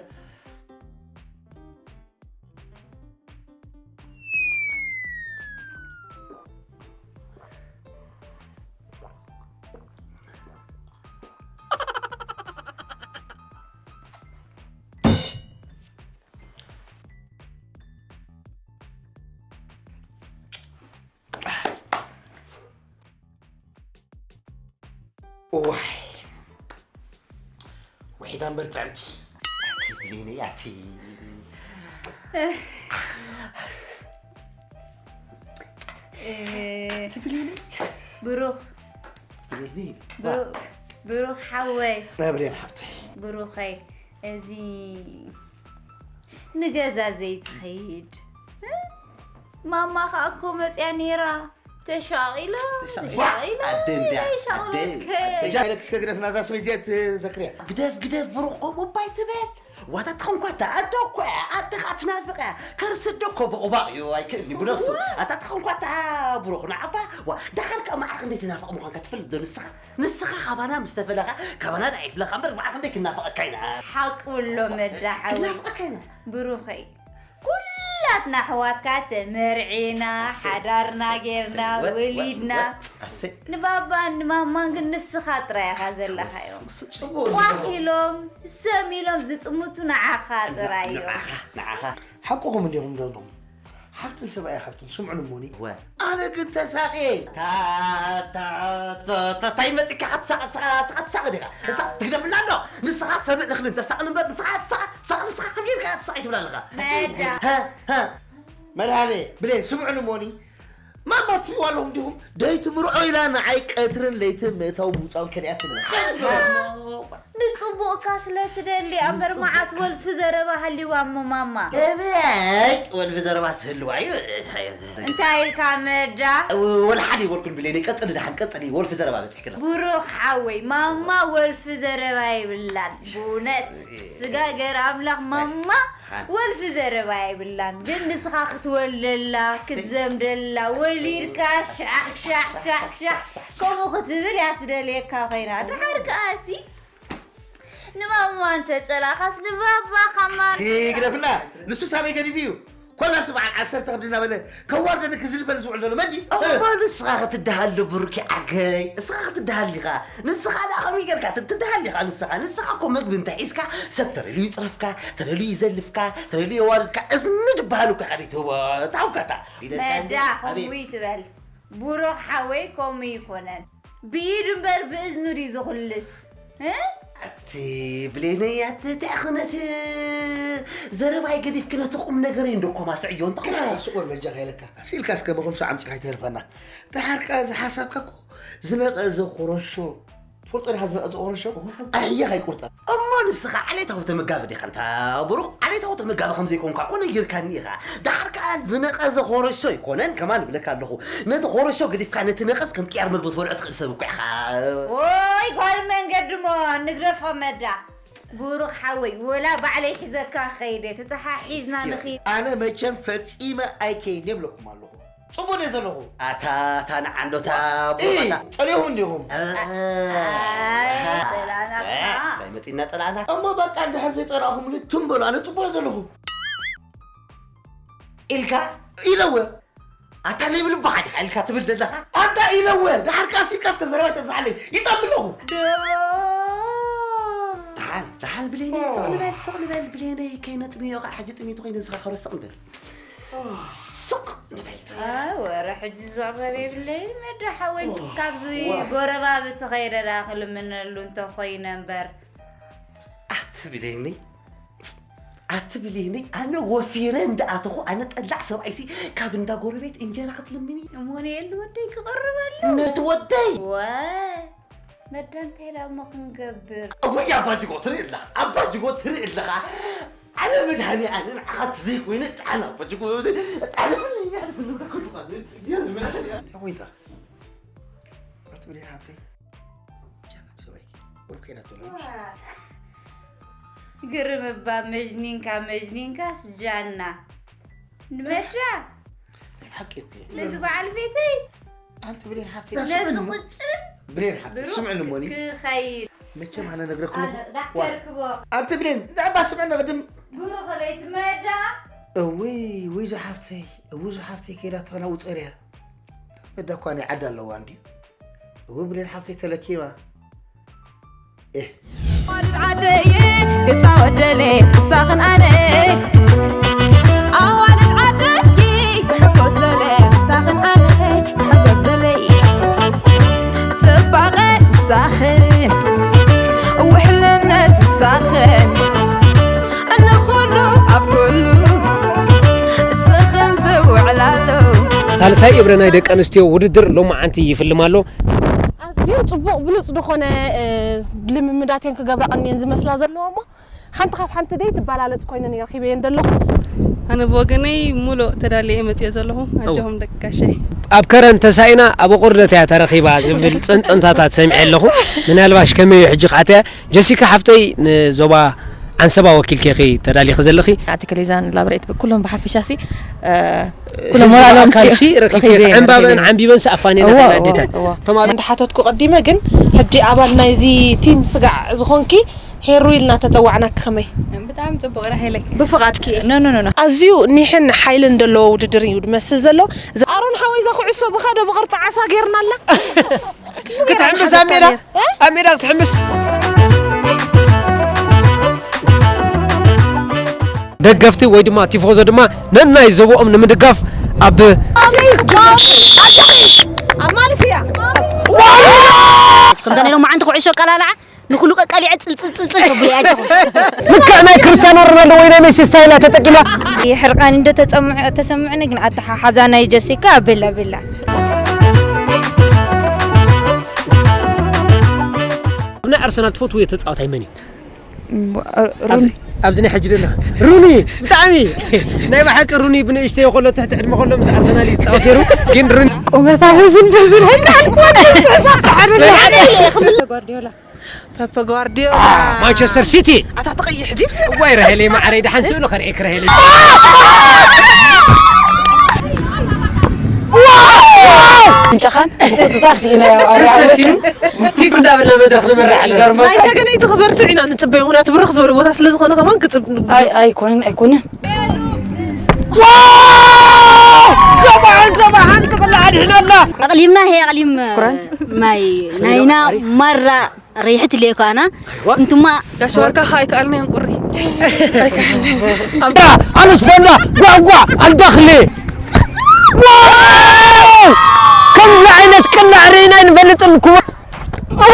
እዋይ ውሒዳ እምበር ጥዕምቲ ብሌነይ ኣቲ ብሩኽ ብሩኽ ሓወይ ብሌን ሓብተይ ብሩኸይ እዚ ንገዛ ዘይትኸይድ ማማ ከዓ እኮ መፅያ ነይራ ተሻቒላ ተሻቒላ ኣደ እንድያ ኣደ እጃ ኢለክ እስከ ግደፍ ናዛ ሰበይ እዚኣ ትዘክርያ ግደፍ ግደፍ ብሩኽ ከምኡ እባ ኣይትበል ዋታ ተኸንኳታ ኣደ እኮ እያ ኣደ ከዓ ትናፍቕ እያ ከርሲ ኣደ እኮ ብቑባቕ እዩ ኣይክእልኒ ብነብሱ ኣታ ተኸንኳታ ብሩኽ ንዓባ ዋ ዳሓር ከዓ መዓኽ እንዴት ትናፍቕ ምዃንካ ትፈልጥ ዶ ንስኻ ንስኻ ካባና ምስ ተፈለኻ ካባና ደኣ ይፍለኻ እምበር ብኣፍ ክንደይ ክናፍቐካ ኢና ሓቁ ኣሎ መዳ ሓወይ ክናፍቐካ ኢና ብሩኸይ ኩላትና ኣሕዋትካ ተመርዒና ሓዳርና ጌርና ወሊድና ንባባን ንማማን ግን ንስኻ ጥራይ ኢኻ ዘለኻዮ ቋሕ ኢሎም ሰም ኢሎም ዝጥምቱ ንዓኻ ጥራይ እዮም ሓቁኹም እንዲኹም ዶንዶም ሓብትን ሰብኣይ ሓብትን ስምዑን እሞኒ ኣነ ግን ተሳቂ እንታይ መፂካ ትሳቂ ዲካ ትግደፍና ኣሎ ንስኻ ሰብእ ንክልን ተሳቅን እምበር ንስኻ ትሳቅ ትሳቅ ንስኻ ከፊልካ ትሳቅ ትብል ኣለኻ መድሃቤ ብሌን ስምዑን እሞኒ ማማ ትሪዋ ኣለኹም ዲኹም ደይትምርዖ ኢላ ንዓይ ቀትርን ለይትን ምእታው ምውፃውን ከሊኣትኒ ንጽቡቕካ ስለ ትደሊ እምበር፣ ንጽቡቕካ። መዓስ ወልፊ ዘረባ ሃልይዋ እሞ ማማ? እበይ፣ ወልፊ ዘረባ ዝህልዋ እዩ። እንታይ ኢልካ መዳ? ወላ ሓደ ይበልኩን ብሌኒ፣ ቀጽሊ ደሓን፣ ቀጽሊ፣ ወልፊ ዘረባ በጺሕክላ። ብሩኽ ሓወይ፣ ማማ ወልፊ ዘረባ የብላን። ብእውነት፣ ስጋገር ኣምላኽ ማማ ሓ- ወልፊ ዘረባ የብላን። ግን ንስኻ ክትወልደላ፣ ክትዘምደላ፣ ወሊድካ ሻሕ፣ ሻሕ፣ ሻሕ፣ ሻሕ፣ ከምኡ ክትብል እያ ትደልየካ ኮይና። ድሓር ከኣሲ ንማማ እንተ ጸላእካስ ንባባ ከማን። ግደፍና፣ ንሱ ሳበይ ገዲፉ እዩ። ኮላስ በዓል ዓሰርተ ከብዲ እናበለ ከዋርደኒ ክዝልፈኒ ዝውዕል ዘሎ መን ድዩ? እሞ ንስኻ ክትደሃል ዶ ብሩኪ ዓርከይ? ንስኻ ክትደሃል ዲኻ? ንስኻ ደኣ ከመይ ጌርካ ት-፣ ትደሃል ዲኻ ንስኻ? ንስኻ እኮ መግቢ እንተ ሒዝካ ሰብ ተደልዩ ይጽረፍካ፣ ተደልዩ ይዘልፍካ፣ ተደልዩ የዋርድካ። እዝኒ ድበሃል እኮ ኢኻ ዘይትህቦ፣ እታ ውካታ። መዳ፣ ኣቤት። ከምኡ ይትበል። ብሩኽ ሓወይ ከምኡ ይኮነን። ብኢዱ እምበር ብእዝኑ ድዩ ዝኹልስ? እ? ኣቲ ብሌነይ፣ ኣቲ እንታይ ኢኺ ነቲ ዘረባይ ገዲፍኪ ነቲ ቁም ነገረይ እንዶ ኮማስዕዮ እንተ ግና ኾነ? ስቑር በጃኻ ኢለካ። ስኢልካ እስከ ብኹምሳ ኣምጺኻ ኣይተህልፈና። ደሓር ከኣ እዚ ሓሳብካ እኮ ዝነቐዘ ኮረሾ። ትፈልጦ ዲኻ ዝነቐዘ ኮረሾ? እወ፣ ፈልጦ። ኣሕያ ከይቁርጠ። እሞ ንስኻ ዓሌታዊ ተመጋቢ ዲኻ? እንታ ብሩኽ ዓሌታዊ ተመጋቢ ከም ዘይኮንካ እኮ ነጊርካኒ ኢኻ። ደሓር ከኣ ዝነቐዘ ኮረሾ ኣይኮነን ከማን እብለካ ኣለኹ። ነቲ ኮረሾ ገዲፍካ ነቲ ነቐዝ ከም ቅያር መግቢ ትበልዖ ትኽእል ሰብ እኮ ኢኻ። ኦይ፣ ጓል መንገዲ እሞ ንግደፎ መዳ። ብሩኽ ሓወይ፣ ወላ ባዕለይ ሒዘካ ክኸይድ እየ፣ ተተሓሒዝና እስኪ ንኺድ። ኣነ መቸም ፈጺመ ኣይከይድን እየ እብለኩም ኣለኹ። ጽቡቕ ድየ ዘለኹ? ኣታ፣ እታ ንዓንዶታ እ፣ ቡኻታ። ጸሊኹም እንዲኹም። እ፣ ኣይ፣ እ፣ ጸላእናኻ። እ፣ እንታይ መጺእና ጸላእና? እሞ በቃ እንድሕር ዘይጸላእኹምኒ ትም በሉ፣ ኣነ ጽቡቕ እየ ዘለኹ። ኢልካ? ኢለወ። ኣታ ናይ ብልብኻ ዲኻ ኢልካ ትብል ዘለኻ? ኣታ ኢለወ። ደሓር ከኣ ሲልካ እስከ ዘረባ ተብዝሓለይ። ይጠሚ ኣለኹ። ዶ። ደሓን፣ ደሓን ብሌነይ፣ ስቕ ንበል፣ ስቕ ንበል ብሌነይ፣ ከይነጥምዮ ከዓ ሕጂ ጥሚት ኮይነ ንስኻ ከረስቕ ንበል። ስቕ ንበል። አ፣ ወረ ሕጂ ዝቕረብ የብለይን መዳ ሓወይ። ካብዚ ዋ። ጎረባብቲ ከይደ ደኣ ክልምነሉ እንተኾይነ እምበር። ኣቲ ብሌኒ፣ ኣቲ ብሌኒ፣ ኣነ ወፊረ እንዳኣተኹ፣ ኣነ ጠላዕ ሰብኣይሲ ካብ እንዳ ጎረቤት እንጀራ ክትልምኒ። እሞንኤል ወደይ ክቕርብ ኣሎ። ነቲ ወደይ። ወ፣ መዳ እንታይ ደኣ እሞ ክንገብር? ወይ ኣባ ጅጎ ትርኢ ኣለኻ፣ ኣባ ጅጎ ትርኢ ኣለኻ። ኣነ መድሃኒ ኣነ ንዓኻ ትዘይኮይነ ደሓን ኣባ ጅጎ፣ ኣሕልፍኒ፣ ኣሕልፍኒ፣ ኣሕልፍኒ። ኣቦይታ፣ ኣቲ ብሌን ሓብተይ፣ ጃና ሰበይ፣ ወልከይና ተሎ። ግርም እባ መጅኒንካ፣ መጅኒንካስ ጃና። ንመዳ? ናይ ሓቂ እኮ እዩ። ነዚ በዓል ቤተይ? ኣንቲ ብሌን ሓብተይ፣ ነዚ ስምዕኒ እሞ። ቁጭን ብሌን ሓብተይ፣ ብሩክ ስምዕኒ እሞኒ። ክኸይድ። መቸም ኣነ ነግረክለኹ። ኣነ ዋ። ዳከርክቦ። ኣንቲ ብሌን፣ ንዕባ ስምዕኒ ቅድም። ብሩክ ቤት መዳ? እውይ፣ ውይ ዝሓብተይ፣ እውይ ዝሓብተይ ከይዳ ተኸና ውፀር እያ። መዳ እኳ ናይ ዓዲ ኣለዋ እንድዩ። እውይ ብሌን ሓብተይ ተለኪባ። ኤህ። ኣዋልድ ዓደይ ክጻወት ደለ ምሳኽን ኣነ። ኣዋልድ ዓደይ ክሕጎስ ደለ ምሳኽን ኣነ። ክሕጎስ ደለይ ጽባቐ ምሳኽን ውሕልነት ምሳኽን። ንኹሉ ኣብ ኩሉ እስኽን ትውዕላሉ። ሳልሳይ እብረ ናይ ደቂ ኣንስትዮ ውድድር ሎማዓንቲ ይፍልም ኣሎ። ኣዝዩ ጽቡቕ ብሉጽ ዝኾነ፣ እ፣ ልምምዳት እየን ክገብራ ቀንየን ዝመስላ ዘለዋ እሞ፣ ሓንቲ ካብ ሓንቲ ደይ ትበላለጽ ኮይነን እየ ረኺበየን ዘለኹ። ኣነ ብወገነይ ሙሉእ ተዳልየ እየ መጽየ ዘለኹ። ኣጆኹም ደቂ ጋሸይ። ኣብ ከረን ተሳኢና ኣብ ኣቑርደት እያ ተረኺባ ዝብል ጽንጽንታታት ሰሚዐ ኣለኹ። ምናልባሽ ከመይ እዩ ሕጂ ክኣትያ? ጀሲካ ሓፍተይ፣ ንዞባ ዓንሰባ ወኪልኪ ኢኺ ተዳሊኺ ዘለኺ። ኣቲ ከሌዛን ላብሬት ኩሎም ብሓፈሻሲ፣ እ፣ ኩሎም ህዝቢ ሞራሎም ኣካልሲ ሲ-፣ ረኺብኪ ረኺበ፣ ዕምባበን ረኺበ። ዓምቢበን ሰኣፋን እየን እወ፣ ኣደታት። እወ፣ እወ። ተማሪ እንዳሓተትኩ ቀዲመ ግን ሕጂ ኣባል ናይዚ ቲም ስጋዕ ዝኾንኪ ሄሩ ኢልና ተጸዋዕናኪ ከመይ? ብጣዕሚ ጽቡቕ ራሄለይ። ብፍቓድኪ እየ። ኖ፣ ኖ፣ ኖ፣ ኖ። ኣዝዩ ኒሕን ሓይልን ዘለዎ ውድድር እዩ ዝመስል ዘሎ። ኣሮን ሓወይ፣ እዛ ኩዕሶ ብኻዶ ብቕርጺ ዓሳ ጌርናላ። ክትሕምስ ኣብ ሜዳ፣ እ? ኣብ ሜዳ ክትሕምስ። ደገፍቲ ወይ ድማ ቲፎዞ ድማ ነናይ ዞባኦም ንምድጋፍ ኣብ ኣማልስያ። ከምዛ ናይ ሎማዓንቲ ኩዕሾ ኣቀላልዓ ንኹሉ ቀቃሊዐ ጽልጽል ጽልጽል ተብሉ እያ ኣጆኹም። ልክዕ ናይ ክርስቲያኖ ሮናልዶ ወይ ናይ ሜሲ ስታይላ ተጠቂማ። ሕርቃን እንደ ተጸምዑ-፣ ተሰምዑኒ ግን ኣተሓሓዛ ናይ ጀሲካ ቤላ ቤላ። ናይ ኣርሰናል ትፈትውዮ ተጻዋታይ መን እዩ? እም፣ ሩ-፣ ኣብዚ ሩኒ። ኣብዚ ናይ ሕጂ ደሎ ሩኒ፣ ብጣዕሚ ናይ ብሓቂ ሩኒ ብንእሽተይ ከሎ ትሕቲ ዕድመ ከሎ ምስ ኣርሰናል ይጻወት ነይሩ። ግን ሩኒ ቁመታ በዝን በዝን ኣይከኣልኩ። ጓርዲዮላ። ፔፕ ጓርዲዮላ። ማንቸስተር ሲቲ። ኣታ ተቐይሕ ድዩ? እዋይ ራሄለይ ማዓረይ፣ ደሓን ስእሉ ከርእየክ ራሄለይ። እንጨኻን ምቁጽጻር ስኢነ። ስልሰል ሲሉ ፊፍ እንዳበልና መድረኽ ንመርሕ ኣለና። ይገርመካ። ናይ ሰገነይቲ ክበርትዕ ኢና ንጽበዮ፣ ምኽንያቱ ብርኽ ዝበለ ቦታ ስለ ዝኾነ ከማን ክጽብ-፣ ኣይ፣ ኣይኮነን፣ ኣይኮነን። ዋው! ሰብዓን ሰብዓን ክቕላዕ ድሕና ኣላ። ኣቕሊምና፣ ሄ ኣቕሊም፣ ሽኩራን። ማይ፣ ሰይዶ ናይና፣ ኣሪ። ማራ፣ ረይሕት ልየ ከኣና። ኣይዋ። እንትማ ጋሽ ወርቃ ከኣ ኣይከኣልናዮን ቁሪ። ኣምዳ፣ ኣልስፖንዳ፣ ጓጓ፣ ኣልዳኽሌ። ዋው! ከምዚ ዓይነት ቅላዕ ርኢና ኣይንፈልጥን ክቡር። ዋው!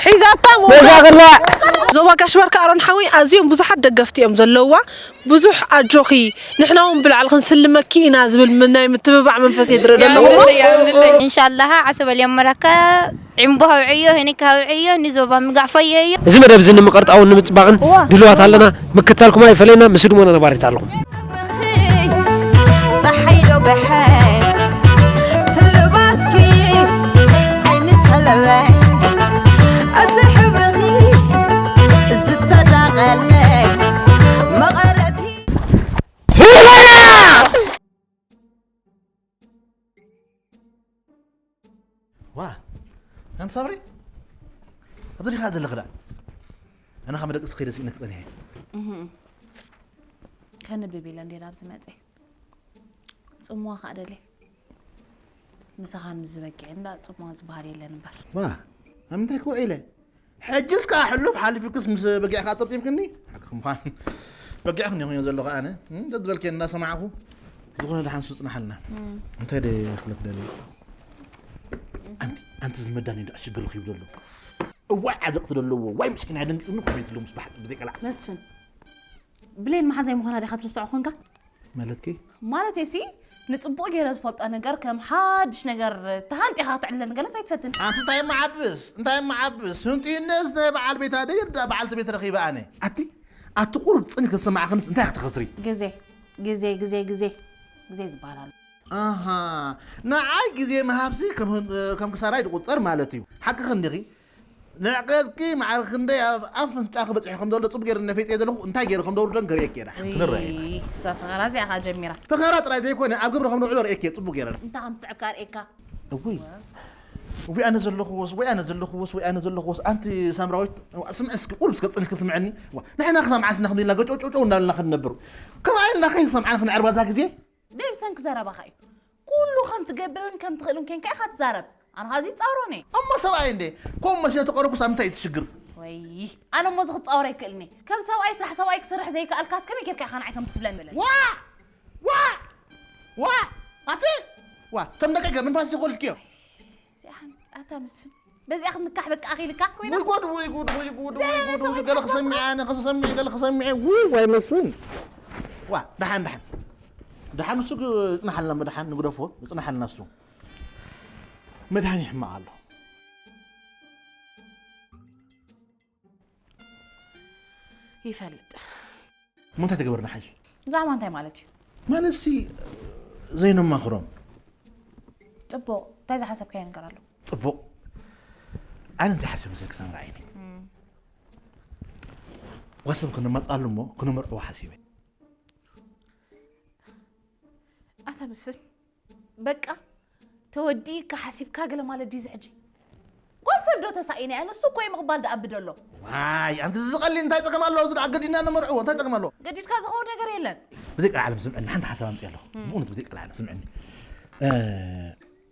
ሒዛታ ሞታ። በዛ ቅላዕ። ዞባ ጋሽ ወርቃ ኣሮን ሓወይ ኣዝዮም ብዙሓት ደገፍቲ እዮም ዘለውዋ። ብዙሕ ኣጆኺ፣ ንሕና እውን ብላዕሊ ክንስልመኪ ኢና ዝብል ም-፣ ናይ ምትብባዕ መንፈስ የድረ ዘለኹ። ያምንለይ፣ ያምንለይ። ኢንሻላህ ዓሰብ ኣልያም መራካ ዕምቦ ሃውዕዮ፣ ሄኒካ ሃውዕዮ፣ ንዞባ ምጋዕ ፈየዮ። እዚ መደብ እዚ ንምቕርጣውን ንምጽባቕን እዋ። ድልዋት ኣለና። ምክታልኩም ኣይፈለየና፣ ምስ ህድሞና ነባሪት ኣለኹም። ጸሓይ ዶ ብሐር ትልባስኪ ዓይኒ ሰለበ እቲ ሕብርኺ ዝተዳቐለ መቐረቲ ዋ፣ ኣንቲ ሳምሪ፣ ኣብዚ ዲኻ ዘለኺ ደኣ? ኣነ ካብ መደቀሲ ከይደ ስኢነኪ ጸኒሐ። እህ። ከንብብ ኢለ እንዴ ናብዚ መጸ። ጽምዋ ከኣ ደልየ። ምሳኻ ምስ ዝበቅዕ እንዳ ጽምዋ ዝበሃል የለን እምበር። ዋ፣ ኣብ ምንታይ ክውዒለ? ሕጅስ ከኣ ሕሉፍ ሓሊፉክስ ምስ በጊዕካ ጸብጺብክኒ? ሓቅኺ ምዃን። በጊዕክኒ ይኹን ዘለኹ ኣነ። እም፣ ዘዝበልክዮ እናሰማዕኹ። ዝኾነ ደሓን ስጽናሓልና። እም። እንታይ ደ ክብለክ ደልየ? ኣንቲ፣ ኣንቲ ዝመዳኒ ደኣ ሽግርኺ ይብሎ ኣሎ። እዋይ ዓዘቕቲ ዘለዎ፣ ዋይ ምስኪን ኣደንጊጽኒ እኮ ቤት ኣሎ ምስ ብሓቂ ብዘይ ቀላዕ። መስፍን፣ ብሌን መሓዛይ ምዃና ዲኻ ትርስዖ ኾንካ? ማለትኪ? ማለተይሲ፣ ንጽቡቕ ገይረ ዝፈልጦ ነገር ከም ሓድሽ ነገር ተሃንጢኻ ክትዕልለኒ ገለስ ኣይትፈትን። ኣንቲ እንታይ መዓብስ? እንታይ መዓብስ? ህንጥዩነስ ናይ በዓል ቤታ ደይር ዳ በዓልቲ ቤት ረኺበ ኣነ። ኣቲ፣ ኣቲ ቁሩብ ጽን ክሰማዕኽንስ እንታይ ክትኸስሪ? ግዜ፣ ግዜ፣ ግዜ፣ ግዜ፣ ግዜ ዝበሃል ኣሎ። ኣሃ፣ ንዓይ ግዜ ምሃብሲ ከም ህን-፣ ከም ክሳራይ ዝቑጸር ማለት እዩ። ሓቅኺ እንዲኺ? ንዕቀትኪ ማዕረ ክንደይ ኣብ ኣፍንጫኺ በጺሑ ከም ዘሎ ጽቡቕ ገይረ ነፈይጠዮ ዘለኹ፣ እንታይ ገይረ ከም ዘውርደን ከርእየኪ እየ። ደሓን ክንረኣይ ኢና። እይ፣ እዛ ፈኸራ እዚኣ ኸኣ ጀሚራ። ፈኸራ ጥራይ ዘይኮነ፣ ኣብ ግብሪ ከም ነውዕሎ ርእየኪ እየ፣ ጽቡቕ ገይረ። እንታይ ከምጽዕብካ ርእየካ? እውይ። እውይ፣ ኣነ ዘለኹዎስ፣ ወይ ኣነ ዘለኹዎስ፣ ወይ ኣነ ዘለኹዎስ። ኣንቲ ሳምራዊት፣ ስምዒ እስኪ፣ ቁሩብ እስከ ጽንሕኪ ስምዕኒ። ዋ፣ ንሕና ክሰምዓስ ኢና ክንዲ ኢልና ገጨውጨውጨው እናበልና ክንነብር። ከምኣ ኢልና ከይሰምዓን ክነዕርባ እዛ ግዜ? ደይ ብሰንኪ ዘረባኻ እዩ። ኩሉ ከም ትገብርን ከም ትኽእልን ኬንካ ኢኻ ትዛረብ። ኣነ ኻዚ ይጻወሮን እየ። እሞ ሰብኣይ እንዴ? ከምኡ መሲለ ተቐረብኩስ ኣብ ምንታይ እዩ እቲ ሽግር? ወይ፣ ኣነ እሞ እዚ ክጻወር ኣይክእልን እየ። ከም ሰብኣይ ስራሕ ሰብኣይ ክስርሕ ዘይከኣልካስ ከመይ ጌርካ ኢኻ ንዓይ ከም ትብለኒ? ዋዕ! ዋዕ! ዋዕ! ኣቲ! ዋዕ! ከም ደቀይ ገርኒ ንፋስ ይኾልክዮ። እዚኣ ሓንቲ ኣታ መስፍን፣ በዚኣ ክትምካሕ በቃ ኣኺልካ ኮይና። ውይ ጉድ፣ ውይ ጉድ፣ ውይ ጉድ፣ ውይ ጉድ፣ ውይ፣ ገለ ክሰምዕ ኣነ፣ ክሰምዕ፣ ገለ ክሰምዕ። ውይ፣ ዋይ መስፍን። ዋ፣ ደሓን፣ ደሓን። ደሓን ንሱ ይጽናሓልና፣ ደሓን ንግደፎ፣ ይጽናሓልና እሱ። መድሃኒ ሕማቕ ኣሎ። ይፈልጥ። እሞ እንታይ ተገበርና ሓይሽ? ብዛዕባ እንታይ ማለት እዩ? ማለትሲ ዘይነማኽሮም። ጽቡቕ፣ እንታይ ዝሓሰብካዮ ነገር ኣሎ? ጽቡቕ። ኣነ እንታይ ሓሲበ መሰልኪ ሳምራ ዓይነይ? እም። ጓል ሰብ ክነማጽኣሉ እሞ ክነመርዕዎ ሓሲበ። ኣታ መስፍን፣ በቃ ተወዲእካ ሓሲብካ ገለ ማለት ድዩ እዚ ሕጂ? ጓል ሰብ ዶ ተሳኢና እያ? ንሱ እኮ እዩ ምቕባል ደኣ ብደሎ። ዋይ፣ ኣንቲ እዚ ዝቐሊ እንታይ ጸገም ኣለዎ? እዚ ደኣ ኣገዲድና ነመርዕዎ፣ እንታይ ጸገም ኣለዎ? ገዲድካ ዝኸውን ነገር የለን። ብዘይ ቀልዓለም ስምዕኒ፣ ሓንቲ ሓሳብ ኣምጽእ ኣለኹ። እም። ብእውነት ብዘይ ቀልዓለም ስምዕኒ። እ፣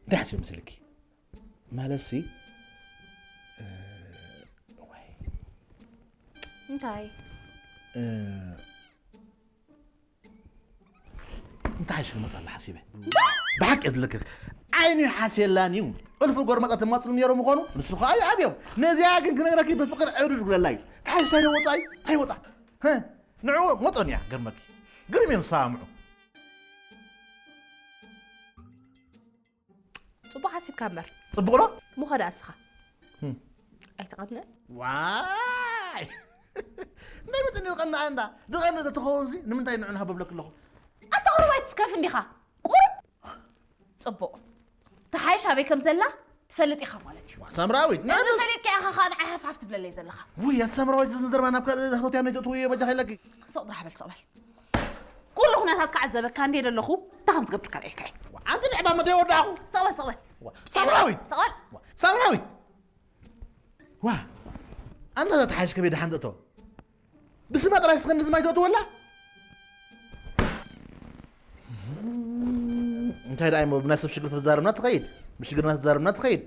እንታይ ሓሲበ መስልኪ? ማለትሲ፣ እ፣ ዋይ። እንታይ? እ፣ እንታይ ሽመት ኣላ ሓሲበ? ብሓቂ እየ ዝለክኽ። ዓይኑ ይሓስየላን እዩ። እልፊ ጎርመጣ ተማፅሉ ነይሮም ምዃኑ ንሱ ኸዓ ይኣብዮም። ነዚኣ ግን ክነግረኪ ብፍቕሪ ዕብድድ ክብለላ እዩ። ተሓይሽ እንታይ ወፃ እዩ? እንታይ ወፃ? ሀ? ንዕኡ መጠን እያ ገርመኪ። ግርም እዮም ዝሰማምዑ። ጽቡቕ ሓሲብካ እምበር። ጽቡቕ ዶ? ምኾ ደኣ እስኻ። ኣይትቐንእ። ዋይ ናይ መጠን ዝቐንኣ እንዳ ዝቐንእ ተትኸውን ሲ ንምንታይ ንዑ ንሃብ ብለክ ኣለኹ። ኣታ ቁሩብ ኣይትስከፍ እንዲኻ። ቁሩብ ጽቡቕ። ተሓይሽ ኣበይ ከም ዘላ ትፈልጥ ኢኻ ማለት እዩ። ሳምራዊት እዚ ፈሊጥካ ኢኻ ኸዓ ንዓይ ሃፍሃፍ ትብለለይ ዘለኻ። ውይ ኣቲ ሳምራዊት እዚ ዘረባ ናብ ካልእ ዳህቶትያ ነይተእትውዮ በጃ ከይለኪ። ስቕ ጥራሕ በል ስቕ በል። ኩሉ ኩነታት ክዓዘበካ እንድየ ዘለኹ እንታይ ከም ትገብር ከርእየካ እየ። ኣንቲ ንዕባ መደይ ወዳእኹ። ስቕ በል ስቕ በል። ሳምራዊት ስቕ በል። ሳምራዊት ዋ ኣንዳ ተሓይሽ ከመይ ደሓን ትእቶ ብስማ ጥራይ ስትኸን ንዝማይ ትእትወላ እንታይ ደኣ እሞ ብናይ ሰብ ሽግር ተዛረብና ትኸይድ ብሽግርና ተዛረብና ትኸይድ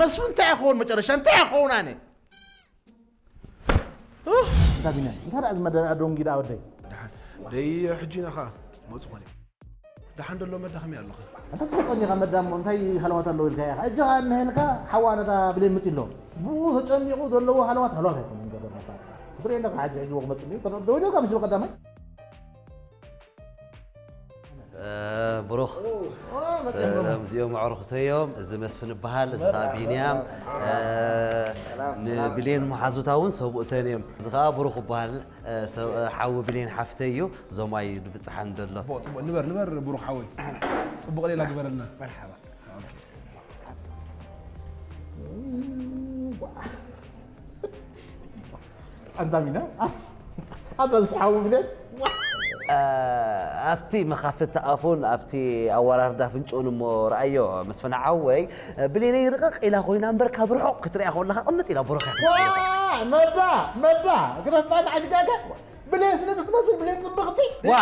መስፍን እንታይ ይኸውን መጨረሻ እንታይ ይኸውን ኣነ እንታይ ቢና እንታይ ደኣ ዝመደና ዶንጊዳ ወደይ ደይ ሕጂ ኢና ኸዓ መፁ ኾነ ደሓን ደሎ መዳ ከመይ ኣለኻ? ኣንታ ትፈልጦ እንዲኻ መዳ እሞ እንታይ ሃለዋት ኣለዉ ኢልካ ኢኻ? እጂ ኸኣ እነሀልካ ሓዋ ነታ ብሌን መጺ ኣሎ። ብኡ ተጨኒቑ ዘለዎ ሃለዋት ሃለዋት ኣይኮነን ገበር መሳ። ክትሪኦ ኣለኻ ሕጂ ሕጂ ወቕ መጺ እዩ። ደው ኢልካ ምሽ ብቐዳማይ? ብሩኽ ሰላም እዚኦም ኣዕሩኽቶ እዮም እዚ መስፍን ይበሃል እዚ ከዓ ቢንያም ንብሌን መሓዙታ እውን ሰብኡተን እዮም እዚ ከዓ ብሩኽ ይበሃል ሓዊ ብሌን ሓፍተይ እዩ ዞማይ እዩ ድብፅሓን ዘሎ። ጽቡቕ ጽቡቕ ንበር ንበር ብሩኽ ሓወይ ጽቡቕ ሌላ ግበረልና። መርሓባ። ኣንታ ሚና ኣታ ዝሓዊ ብሌን ኣብቲ መኻፍቲ ኣፉን ኣብቲ ኣወራርዳ ፍንጭኡን እሞ ረኣዮ መስፍን ሓወይ ብሌነይ ርቕቕ ኢላ ኮይና እምበር ካብ ርሑቕ ክትሪኣ ከለኻ ቅምጥ ኢላ ብሩኽ እያ ትመስል። መዳ መዳ ግደፋ ንዓይ ትጋገ ብሌን ስለ ትመስል ብሌን ጽብቕቲ ዋ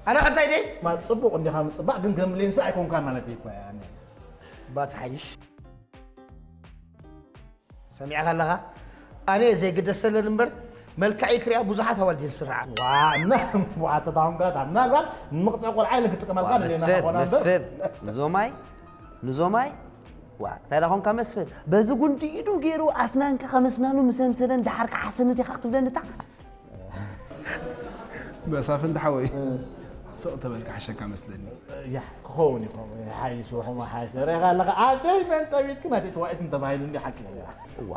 ኣነ ከንታይ ደይ ማ ጽቡቕ እንዲኻ ምጽባቕ ግን ከም ብሌንሲ ኣይኮንካ ማለት እዩ እኮ ኣነ ባ ትሓይሽ ሰሚዕካ ኣለኻ ኣነ ዘይግደሰለን እምበር መልክዐይ ክሪኣ ብዙሓት ኣዋልድ የን ስርዓት ዋ እና ዋ ተታውን ጋታ ምናልባት ንምቕፅዕ ቆልዓ ኢለን ክጥቀመልካ ንሌና መስፍን ኾና እምበር መስፍን ንዞማይ ንዞማይ ዋ እንታይ ዳኾንካ መስፍን በዚ ጉንዲ ኢዱ ገይሩ ኣስናንካ ከመስናኑ ምሰምሰለን ደሓር ክሓሰኒ ዲኻ ክትብለኒ እታ መሳፍንቲ ሓወይ ስቕ ተበልካ ሓሸካ መስለኒ። ያሕ ክኸውን ይኸውን ሓይሽ ወኹም ሓሽ ሬኻ ኣለኻ ኣደይ መን ጠቢትክ ናተይ ተዋኢት እንተባሂሉ እንዲ ሓቂ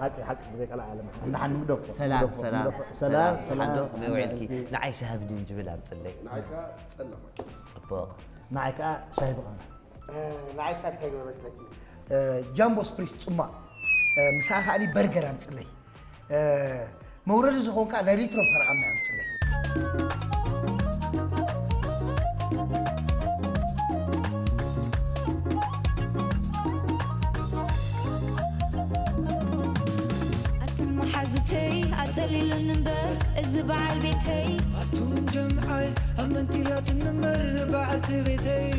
ሓቂ ሓቂ ብዘይ ቀላ ዓለም ንሓን ንግደፎ ሰላም ሰላም ሰላም ሰላም ከመይ ውዒልኪ ንዓይ ሻሂ ብጅንጅብል ኣምፅለይ ንዓይካ ፀለማ ፅቡቕ ንዓይ ከዓ ሻሂ ብቐና ንዓይ ከዓ እንታይ ግበር መስለኪ ጃምቦ ስፕሪስ ፅማቕ ምሳኣ ከዓኒ በርገር ኣምፅለይ መውረዲ ዝኾንካ ናይ ሊትሮ ፈረቓ ማይ ኣምፅለይ ኣትም መሓዙተይ ኣፀሊሉን እምበር እዚ በዓል ቤተይ ኣቱም ጀምዓይ ኣመንቲላትን እምበር በዓልቲ ቤተይ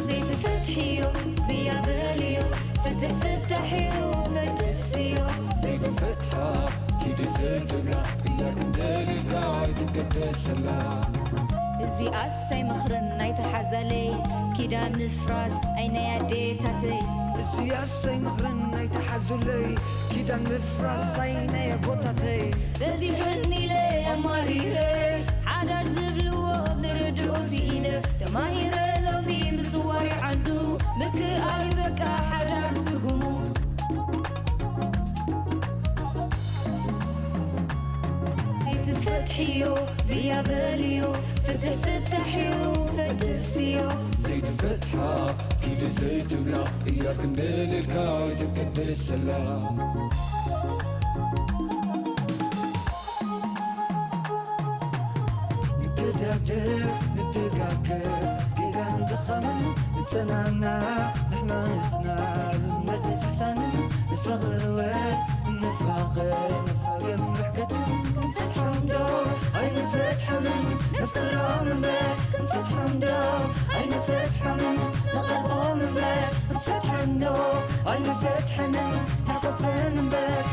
ዘይትፈትሕዮ ብያ በልዮ ፍትሕ ፍታሕዮ ፈድስዮ ዘይትፈትሓ ኪዲ ዘይትብላ ቅያር ክንደልልካ ኣይትገደሰላ እዚኣስ ኣይመኽርን ኣይትሓዛለይ ኪዳን ምፍራስ ኣይናይ ኣዴታተይ እዚኣስ ኣይመኽርን ኣይትሓዙለይ ኪዳን ምፍራስ ኣይናይ ኣቦታተይ በዚሑኒ ኢለ ኣማሪረ ሓዳር ዝብልዎ ምርድኡ ስኢነ ተማሂረ ሎሚ ምፅዋር ዓዱ ምክኣል በቃ ሓዳር ትርጉሙ ዘይትፈትሕዮ ብያ በልዮ ፍትሕ ፍታሕዮ ፈድስዮ ዘይትፈትሓ ኪዲ ዘይትብላ ቅያር ክንደልልካ ኣይትገደሰላ ንገዳደፍ ንደጋገፍ ጌጋን ድኻምን ንጸናና ንሕና ንጽናዕ እምነት ንስሕታንን ንፋቐር ወ ንፋቐር ንፋቐር ምሕከትን ክንፈትሖም ዶ ኣይንፈትሖምን ነፍቅሮም እምበር ክንፈትሖም ዶ ኣይንፈትሖምን ንቐርቦም እምበር ክንፈትሖም ዶ ኣይንፈትሖምን ንሓቆፈን እምበር